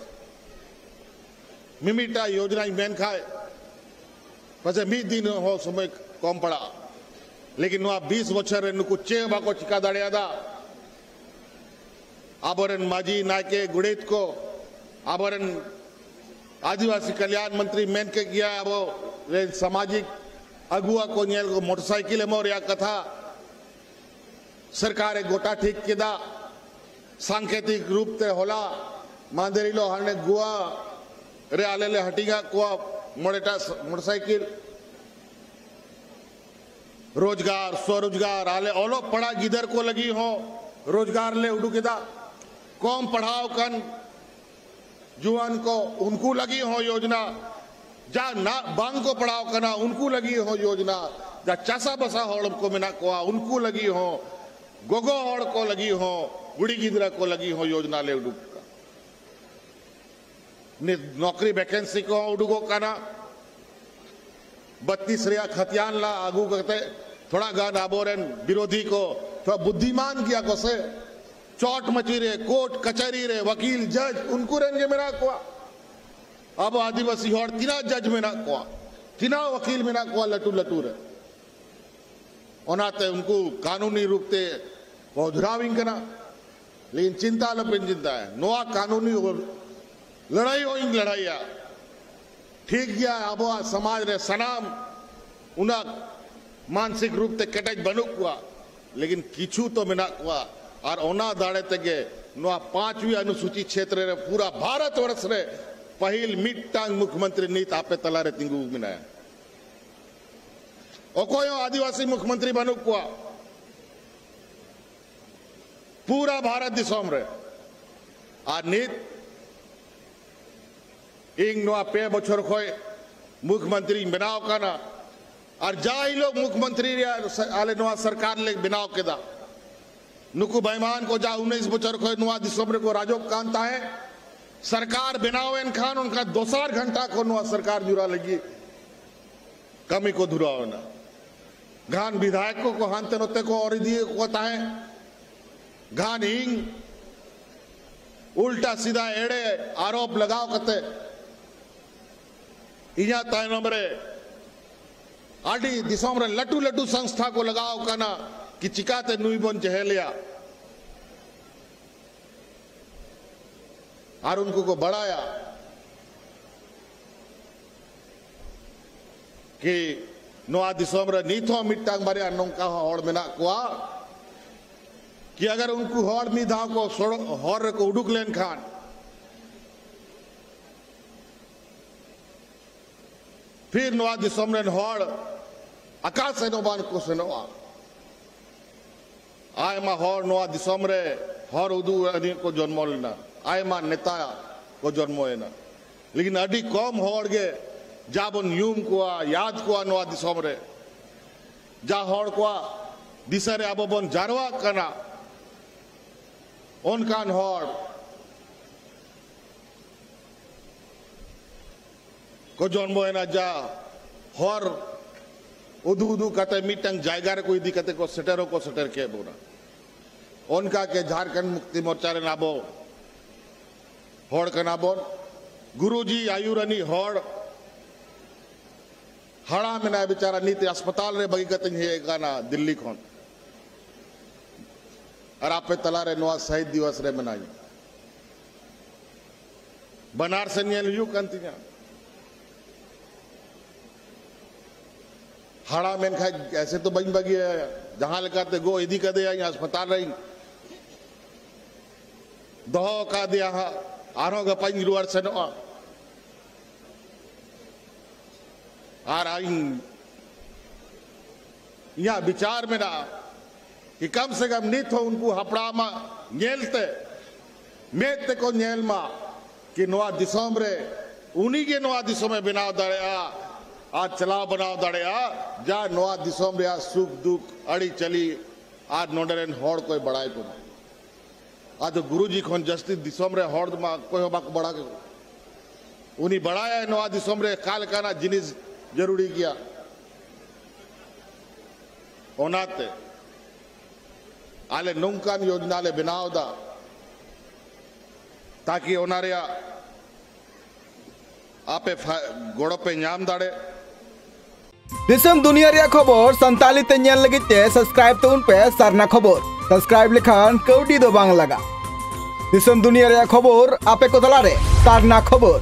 ᱢᱤᱢᱤᱫᱴᱟᱝ ᱭᱳᱡᱱᱟᱧ ᱢᱮᱱ ᱠᱷᱟᱡ ᱯᱟᱪᱮ ᱢᱤᱫ ᱫᱤᱱ ᱦᱚᱸ ᱥᱚᱢᱚᱭ ᱠᱚᱢ ᱯᱟᱲᱟᱜᱼᱟ, ᱞᱮᱠᱤᱱ ᱱᱚᱣᱟ ᱵᱤᱥ ᱵᱚᱪᱷᱚᱨ ᱨᱮ ᱱᱩᱠᱩ ᱪᱮᱫ ᱦᱚᱸ ᱵᱟᱠᱚ ᱪᱤᱠᱟ ᱫᱟᱲᱮᱭᱟᱫᱟ᱾ ᱟᱵᱚᱨᱮᱱ ᱢᱟᱹᱡᱷᱤ, ᱱᱟᱭᱠᱮ, ᱜᱚᱰᱮᱛ ᱠᱚ, ᱟᱵᱚᱨᱮᱱ ᱟᱹᱫᱤᱵᱟᱹᱥᱤ ᱠᱟᱞᱭᱟᱱ ᱢᱚᱱᱛᱨᱤ ᱢᱮᱱ ᱠᱮᱫ ᱜᱮᱭᱟ, ᱟᱵᱚ ᱨᱮᱱ ᱥᱟᱢᱟᱡᱤᱠ ᱟᱹᱜᱩᱣᱟ ᱠᱚ ᱧᱮᱞ ᱠᱚ ᱢᱚᱴᱚᱨᱥᱟᱭᱠᱮᱞ ᱮᱢᱚᱜ ᱨᱮᱭᱟᱜ ᱠᱟᱛᱷᱟ, ᱥᱚᱨᱠᱟᱨᱮ ᱜᱚᱴᱟ ᱴᱷᱤᱠ ᱠᱮᱫᱟ᱾ ᱥᱟᱝᱠᱮᱛᱤᱠ ᱨᱩᱯ ᱛᱮ ᱦᱚᱞᱟ ᱢᱟᱦᱫᱮᱨ ᱦᱤᱞᱳᱜ ᱦᱟᱱᱮ ᱜᱳᱣᱟ ᱨᱮ ᱟᱞᱮ ᱞᱮ ᱦᱟᱹᱴᱤᱧᱟᱜ ᱠᱚᱣᱟ ᱢᱚᱬᱮᱴᱟ ᱢᱚᱴᱚᱨᱥᱟᱭᱠᱮᱞ᱾ ᱨᱳᱡᱽᱜᱟᱨ, ᱥᱣᱚᱨᱳᱡᱽᱜᱟᱨ, ᱟᱞᱮ ᱚᱞᱚᱜ ᱯᱟᱲᱦᱟᱜ ᱜᱤᱫᱟᱹᱨ ᱠᱚ ᱞᱟᱹᱜᱤᱫ ᱦᱚᱸ ᱨᱳᱡᱽᱜᱟᱨ ᱞᱮ ᱩᱰᱩᱠ ᱮᱫᱟ᱾ ᱠᱚᱢ ᱯᱟᱲᱦᱟᱣ ᱟᱠᱟᱱ ᱡᱩᱣᱟᱹᱱ ᱠᱚ, ᱩᱱᱠᱩ ᱞᱟᱹᱜᱤᱫ ᱦᱚᱸ ᱭᱳᱡᱽᱱᱟ, ᱡᱟ ᱱᱟ-, ᱵᱟᱝ ᱠᱚ ᱯᱟᱲᱦᱟᱣ ᱠᱟᱱᱟ, ᱩᱱᱠᱩ ᱞᱟᱹᱜᱤᱫ ᱦᱚᱸ ᱭᱳᱡᱽᱱᱟ, ᱡᱟ ᱪᱟᱥᱟᱵᱟᱥᱟ ᱦᱚᱲ ᱠᱚ ᱢᱮᱱᱟᱜ ᱠᱚᱣᱟ, ᱩᱱᱠᱩ ᱞᱟᱹᱜᱤᱫ ᱦᱚᱸ, ᱜᱚᱜᱚ ᱦᱚᱲ ᱠᱚ ᱞᱟᱹᱜᱤᱫ ᱦᱚᱸ, ᱠᱩᱲᱤ ᱜᱤᱫᱽᱨᱟᱹ ᱠᱚ ᱞᱟᱹᱜᱤᱫ ᱦᱚᱸ ᱭᱳᱡᱽᱱᱟ ᱞᱮ ᱩᱰᱩᱠ ᱟᱠᱟᱫᱟ᱾ ᱱᱤᱛ ᱱᱚᱠᱨᱤ ᱵᱷᱮᱠᱮᱱᱥᱤ ᱠᱚᱦᱚᱸ ᱩᱰᱩᱠᱚᱜ ᱠᱟᱱᱟ᱾ ᱵᱟᱛᱤᱥ ᱨᱮᱭᱟᱜ ᱠᱷᱟᱛᱤᱭᱟᱱ ᱞᱟ ᱟᱹᱜᱩ ᱠᱟᱛᱮ ᱛᱷᱚᱲᱟ ᱜᱟᱱ ᱟᱵᱚᱨᱮᱱ ᱵᱤᱨᱳᱫᱷᱤ ᱠᱚ ᱛᱷᱚᱲᱟ ᱵᱩᱫᱽᱫᱷᱤᱢᱟᱱ ᱜᱮᱭᱟ ᱠᱚ ᱥᱮ, ᱪᱚᱴ ᱢᱟᱹᱪᱤ ᱨᱮ, ᱠᱳᱨᱴ ᱠᱟᱪᱷᱟᱨᱤ ᱨᱮ ᱣᱟᱠᱤᱞ, ᱡᱟᱡᱽ, ᱩᱱᱠᱩ ᱨᱮᱱ ᱜᱮ ᱢᱮᱱᱟᱜ ᱠᱚᱣᱟ᱾ ᱟᱵᱚ ᱟᱹᱫᱤᱵᱟᱹᱥᱤ ᱦᱚᱲ ᱛᱤᱱᱟᱹᱜ ᱡᱟᱡᱽ ᱢᱮᱱᱟᱜ ᱠᱚᱣᱟ, ᱛᱤᱱᱟᱹᱜ ᱣᱟᱠᱤᱞ ᱢᱮᱱᱟᱜ ᱠᱚᱣᱟ ᱞᱟᱹᱴᱩ ᱞᱟᱹᱴᱩ ᱨᱮ᱾ ᱚᱱᱟᱛᱮ ᱩᱱᱠᱩ ᱠᱟᱹᱱᱩᱱᱤ ᱨᱩᱯ ᱛᱮ ᱠᱚ ᱫᱷᱚᱨᱟᱣᱤᱧ ᱠᱟᱱᱟ᱾ ᱞᱮᱠᱤᱱ ᱪᱤᱱᱛᱟ ᱟᱞᱚᱯᱮ ᱪᱤᱱᱛᱟᱭᱟ, ᱱᱚᱣᱟ ᱠᱟᱹᱱᱩᱱᱤ ᱞᱟᱹᱲᱦᱟᱹᱭ ᱦᱚᱸ ᱤᱧ ᱞᱟᱹᱲᱦᱟᱹᱭᱟ᱾ ᱴᱷᱤᱠ ᱜᱮᱭᱟ, ᱟᱵᱚᱣᱟᱜ ᱥᱚᱢᱟᱡᱽ ᱨᱮ ᱥᱟᱱᱟᱢ ᱩᱱᱟᱹᱜ ᱢᱟᱱᱥᱤᱠ ᱨᱩᱯ ᱛᱮ ᱠᱮᱴᱮᱡ ᱵᱟᱹᱱᱩᱜ ᱠᱚᱣᱟ, ᱞᱮᱠᱤᱱ ᱠᱤᱪᱷᱩ ᱛᱚ ᱢᱮᱱᱟᱜ ᱠᱚᱣᱟ᱾ ᱟᱨ ᱚᱱᱟ ᱫᱟᱲᱮ ᱛᱮᱜᱮ ᱱᱚᱣᱟ ᱯᱟᱸᱪᱣᱤ ᱚᱱᱩᱥᱩᱪᱤ ᱪᱷᱮᱛᱨᱚ ᱨᱮ ᱯᱩᱨᱟ ᱵᱷᱟᱨᱚᱛ ᱵᱚᱨᱥ ᱨᱮ ᱯᱟᱹᱦᱤᱞ ᱢᱤᱫᱴᱟᱝ ᱢᱩᱠᱷᱭᱚᱢᱚᱱᱛᱨᱤ ᱱᱤᱛ ᱟᱯᱮ ᱛᱟᱞᱟ ᱨᱮ ᱛᱤᱸᱜᱩ ᱢᱮᱱᱟᱭᱟ᱾ ᱚᱠᱚᱭ ᱦᱚᱸ ᱟᱹᱫᱤᱵᱟᱹᱥᱤ ᱢᱩᱠᱷᱭᱚᱢᱚᱱᱛᱨᱤ ᱵᱟᱹᱱᱩᱜ ᱠᱚᱣᱟ ᱯᱩᱨᱟ ᱵᱷᱟᱨᱚᱛ ᱫᱤᱥᱚᱢ ᱨᱮ᱾ ᱟᱨ ᱱᱤᱛ ᱤᱧ ᱱᱚᱣᱟ ᱯᱮ ᱵᱚᱪᱷᱚᱨ ᱠᱷᱚᱱ ᱢᱩᱠᱷᱭᱚᱢᱚᱱᱛᱨᱤᱧ ᱵᱮᱱᱟᱣ ᱠᱟᱱᱟ, ᱟᱨ ᱡᱟ ᱦᱤᱞᱳᱜ ᱢᱩᱠᱷᱭᱚᱢᱚᱱᱛᱨᱤ ᱨᱮᱭᱟᱜ ᱥᱟ-, ᱟᱞᱮ ᱱᱚᱣᱟ ᱥᱚᱨᱠᱟᱨ ᱞᱮ ᱵᱮᱱᱟᱣ ᱠᱮᱫᱟ, ᱱᱩᱠᱩ ᱵᱮᱭᱤᱢᱟᱱ ᱠᱚ ᱡᱟ ᱩᱱᱤᱥ ᱵᱚᱪᱷᱚᱨ ᱠᱷᱚᱱ ᱱᱚᱣᱟ ᱫᱤᱥᱚᱢ ᱨᱮᱠᱚ ᱨᱟᱡᱚᱜ ᱠᱟᱱ ᱛᱟᱦᱮᱸᱫ, ᱥᱚᱨᱠᱟᱨ ᱵᱮᱱᱟᱣ ᱮᱱ ᱠᱷᱟᱱ ᱚᱱᱠᱟ ᱫᱚᱥᱟᱨ ᱜᱷᱚᱱᱴᱟ ᱠᱷᱚᱱ ᱱᱚᱣᱟ ᱥᱚᱨᱠᱟᱨ ᱡᱩᱨᱟ ᱞᱟᱹᱜᱤᱫ ᱠᱟᱹᱢᱤ ᱠᱚ ᱫᱷᱩᱨᱟᱣ ᱮᱱᱟ᱾ ᱜᱷᱟᱱ ᱵᱤᱫᱷᱟᱭᱚᱠ ᱠᱚ ᱦᱟᱱᱛᱮ ᱱᱚᱛᱮ ᱠᱚ ᱚᱨ ᱤᱫᱤᱭᱮᱫ ᱠᱚ ᱛᱟᱦᱮᱸᱫ, ᱜᱷᱟᱱ ᱤᱧ ᱩᱞᱴᱟ ᱥᱤᱫᱷᱟ ᱮᱲᱮ ᱟᱨᱳᱯ ᱞᱟᱜᱟᱣ ᱠᱟᱛᱮ ᱤᱧᱟᱹᱜ ᱛᱟᱭᱱᱚᱢ ᱨᱮ ᱟᱹᱰᱤ ᱫᱤᱥᱚᱢ ᱨᱮ ᱞᱟᱹᱴᱩ ᱞᱟᱹᱴᱩ ᱥᱚᱝᱥᱛᱷᱟ ᱠᱚ ᱞᱟᱜᱟᱣ ᱠᱟᱱᱟ ᱠᱤ ᱪᱤᱠᱟᱛᱮ ᱱᱩᱭ ᱵᱚᱱ ᱡᱮᱦᱮᱞᱮᱭᱟ᱾ ᱟᱨ ᱩᱱᱠᱩ ᱠᱚ ᱵᱟᱲᱟᱭᱟ ᱠᱤ ᱱᱚᱣᱟ ᱫᱤᱥᱚᱢ ᱨᱮ ᱱᱤᱛ ᱦᱚᱸ ᱢᱤᱫᱴᱟᱝ ᱵᱟᱨᱭᱟ ᱱᱚᱝᱠᱟ ᱦᱚᱸ ᱦᱚᱲ ᱢᱮᱱᱟᱜ ᱠᱚᱣᱟ ᱠᱤ ᱟᱜᱟᱨ ᱩᱱᱠᱩ ᱦᱚᱲ ᱢᱤᱫ ᱫᱷᱟᱣ ᱠᱚ ᱥᱚᱲᱚᱠ ᱦᱚᱨ ᱨᱮᱠᱚ ᱩᱰᱩᱠ ᱞᱮᱱᱠᱷᱟᱱ ᱯᱷᱤᱨ ᱱᱚᱣᱟ ᱫᱤᱥᱚᱢ ᱨᱮᱱ ᱦᱚᱲ ᱚᱠᱟ ᱥᱮᱫ ᱦᱚᱸ ᱵᱟᱝ ᱠᱚ ᱥᱮᱱᱚᱜᱼᱟ᱾ ᱟᱭᱢᱟ ᱦᱚᱲ ᱱᱚᱣᱟ ᱫᱤᱥᱚᱢ ᱨᱮ ᱦᱚᱨ ᱩᱫᱩᱜ ᱟᱹᱱᱤᱡ ᱠᱚ ᱡᱚᱱᱢᱚ ᱞᱮᱱᱟ, ᱟᱭᱢᱟ ᱱᱮᱛᱟ ᱠᱚ ᱡᱚᱱᱢᱚᱭᱮᱱᱟ, ᱞᱮᱠᱤᱱ ᱟᱹᱰᱤ ᱠᱚᱢ ᱦᱚᱲ ᱜᱮ ᱡᱟ ᱵᱚᱱ ᱧᱩᱢ ᱠᱚᱣᱟ, ᱭᱟᱫ ᱠᱚᱣᱟ ᱱᱚᱣᱟ ᱫᱤᱥᱚᱢ ᱨᱮ, ᱡᱟ ᱦᱚᱲ ᱠᱚᱣᱟᱜ ᱫᱤᱥᱟᱹ ᱨᱮ ᱟᱵᱚ ᱵᱚᱱ ᱡᱟᱨᱣᱟᱜ ᱠᱟᱱᱟ, ᱚᱱᱠᱟᱱ ᱦᱚᱲ ᱠᱚ ᱡᱚᱱᱢᱚᱭᱮᱱᱟ, ᱡᱟ ᱦᱚᱨ ᱩᱫᱩᱜ ᱩᱫᱩᱜ ᱠᱟᱛᱮ ᱢᱤᱫᱴᱟᱝ ᱡᱟᱭᱜᱟ ᱨᱮᱠᱚ ᱤᱫᱤ ᱠᱟᱛᱮ ᱠᱚ ᱥᱮᱴᱮᱨ ᱦᱚᱸᱠᱚ ᱥᱮᱴᱮᱨ ᱠᱮᱫ ᱵᱚᱱᱟ᱾ ᱚᱱᱠᱟ ᱜᱮ ᱡᱷᱟᱲᱠᱷᱚᱸᱰ ᱢᱩᱠᱛᱤ ᱢᱳᱨᱪᱟ ᱨᱮᱱ ᱟᱵᱚ ᱦᱚᱲ ᱠᱟᱱᱟ ᱵᱚᱱ, ᱜᱩᱨᱩᱡᱤ ᱟᱭᱩᱨ ᱟᱹᱱᱤᱡ ᱦᱚᱲ ᱦᱟᱲᱟᱢ ᱮᱱᱟᱭ ᱵᱮᱪᱟᱨᱟ, ᱱᱤᱛ ᱦᱟᱥᱯᱟᱛᱟᱞ ᱨᱮ ᱵᱟᱹᱜᱤ ᱠᱟᱛᱮᱧ ᱦᱮᱡ ᱟᱠᱟᱱᱟ ᱫᱤᱞᱞᱤ ᱠᱷᱚᱱ, ᱟᱨ ᱟᱯᱮ ᱛᱟᱞᱟᱨᱮ ᱱᱚᱣᱟ ᱥᱟᱦᱤᱫ ᱫᱤᱵᱚᱥ ᱨᱮ ᱢᱮᱱᱟᱧᱟ᱾ ᱵᱟᱱᱟᱨ ᱥᱮᱱ ᱧᱮᱞ ᱦᱩᱭᱩᱜ ᱠᱟᱱ ᱛᱤᱧᱟ᱾ ᱦᱟᱲᱟᱢ ᱮᱱ ᱠᱷᱟᱡ ᱮᱥᱮ ᱛᱚ ᱵᱟᱹᱧ ᱵᱟᱹᱜᱤᱭᱟᱭᱟ᱾ ᱡᱟᱦᱟᱸ ᱞᱮᱠᱟᱛᱮ ᱜᱚ ᱤᱫᱤ ᱠᱟᱫᱮᱭᱟᱹᱧ ᱦᱟᱥᱯᱟᱛᱟᱞ ᱨᱮᱧ ᱫᱚᱦᱚ ᱟᱠᱟᱫᱮᱭᱟ ᱦᱟᱸᱜ, ᱟᱨᱦᱚᱸ ᱜᱟᱯᱟᱧ ᱨᱩᱣᱟᱹᱲ ᱥᱮᱱᱚᱜᱼᱟ᱾ ᱟᱨ ᱤᱧ, ᱤᱧᱟᱹᱜ ᱵᱤᱪᱟᱨ ᱢᱮᱱᱟᱜᱼᱟ ᱠᱤ ᱠᱟᱢ ᱥᱮ ᱠᱟᱢ ᱱᱤᱛ ᱦᱚᱸ ᱩᱱᱠᱩ ᱦᱟᱯᱲᱟᱢᱟᱜ ᱧᱮᱞ ᱛᱮ, ᱢᱮᱫ ᱛᱮᱠᱚ ᱧᱮᱞ ᱢᱟ ᱠᱤ ᱱᱚᱣᱟ ᱫᱤᱥᱚᱢ ᱨᱮ ᱩᱱᱤ ᱜᱮ ᱱᱚᱣᱟ ᱫᱤᱥᱚᱢᱮ ᱵᱮᱱᱟᱣ ᱫᱟᱲᱮᱭᱟᱜᱼᱟ ᱟᱨ ᱪᱟᱞᱟᱣ ᱵᱮᱱᱟᱣ ᱫᱟᱲᱮᱭᱟᱜᱼᱟ, ᱡᱟ ᱱᱚᱣᱟ ᱫᱤᱥᱚᱢ ᱨᱮᱭᱟᱜ ᱥᱩᱠ ᱫᱩᱠ, ᱟᱹᱨᱤᱪᱟᱹᱞᱤ ᱟᱨ ᱱᱚᱰᱮ ᱨᱮᱱ ᱦᱚᱲ ᱠᱚᱭ ᱵᱟᱲᱟᱭ ᱠᱚᱢᱟ᱾ ᱟᱫᱚ ᱜᱩᱨᱩᱡᱤ ᱠᱷᱚᱱ ᱡᱟᱹᱥᱛᱤ ᱫᱤᱥᱚᱢ ᱨᱮ ᱦᱚᱲ ᱢᱟ ᱚᱠᱚᱭ ᱦᱚᱸ ᱵᱟᱠᱚ ᱵᱟᱲᱟᱭ ᱠᱚ᱾ ᱩᱱᱤ ᱵᱟᱲᱟᱭᱟᱭ ᱱᱚᱣᱟ ᱫᱤᱥᱚᱢ ᱨᱮ ᱚᱠᱟ ᱞᱮᱠᱟᱱᱟᱜ ᱡᱤᱱᱤᱥ ᱡᱟᱹᱨᱩᱲᱤ ᱜᱮᱭᱟ᱾ ᱚᱱᱟᱛᱮ ᱟᱞᱮ ᱱᱚᱝᱠᱟᱱ ᱭᱳᱡᱽᱱᱟ ᱞᱮ ᱵᱮᱱᱟᱣ ᱮᱫᱟ, ᱛᱟᱠᱤ ᱚᱱᱟ ᱨᱮᱭᱟᱜ ᱟᱯᱮ ᱯᱷᱟ-, ᱜᱚᱲᱚ ᱯᱮ ᱧᱟᱢ ᱫᱟᱲᱮ᱾ ᱫᱤᱥᱚᱢ ᱫᱩᱱᱤᱭᱟᱹ ᱨᱮᱭᱟᱜ ᱠᱷᱚᱵᱚᱨ ᱥᱟᱱᱛᱟᱲᱤ ᱛᱮ ᱧᱮᱞ ᱞᱟᱹᱜᱤᱫ ᱛᱮ subscribe ᱛᱟᱵᱚᱱ ᱯᱮ ᱥᱟᱨᱱᱟ ᱠᱷᱚᱵᱚᱨ᱾ Subscribe ᱞᱮᱠᱷᱟᱱ ᱠᱟᱹᱣᱰᱤ ᱫᱚ ᱵᱟᱝ ᱞᱟᱜᱟᱜ᱾ ᱫᱤᱥᱚᱢ ᱫᱩᱱᱤᱭᱟᱹ ᱨᱮᱭᱟᱜ ᱠᱷᱚᱵᱚᱨ ᱟᱯᱮ ᱠᱚ ᱛᱟᱞᱟᱨᱮ ᱥᱟᱨᱱᱟ ᱠᱷᱚᱵᱚᱨ᱾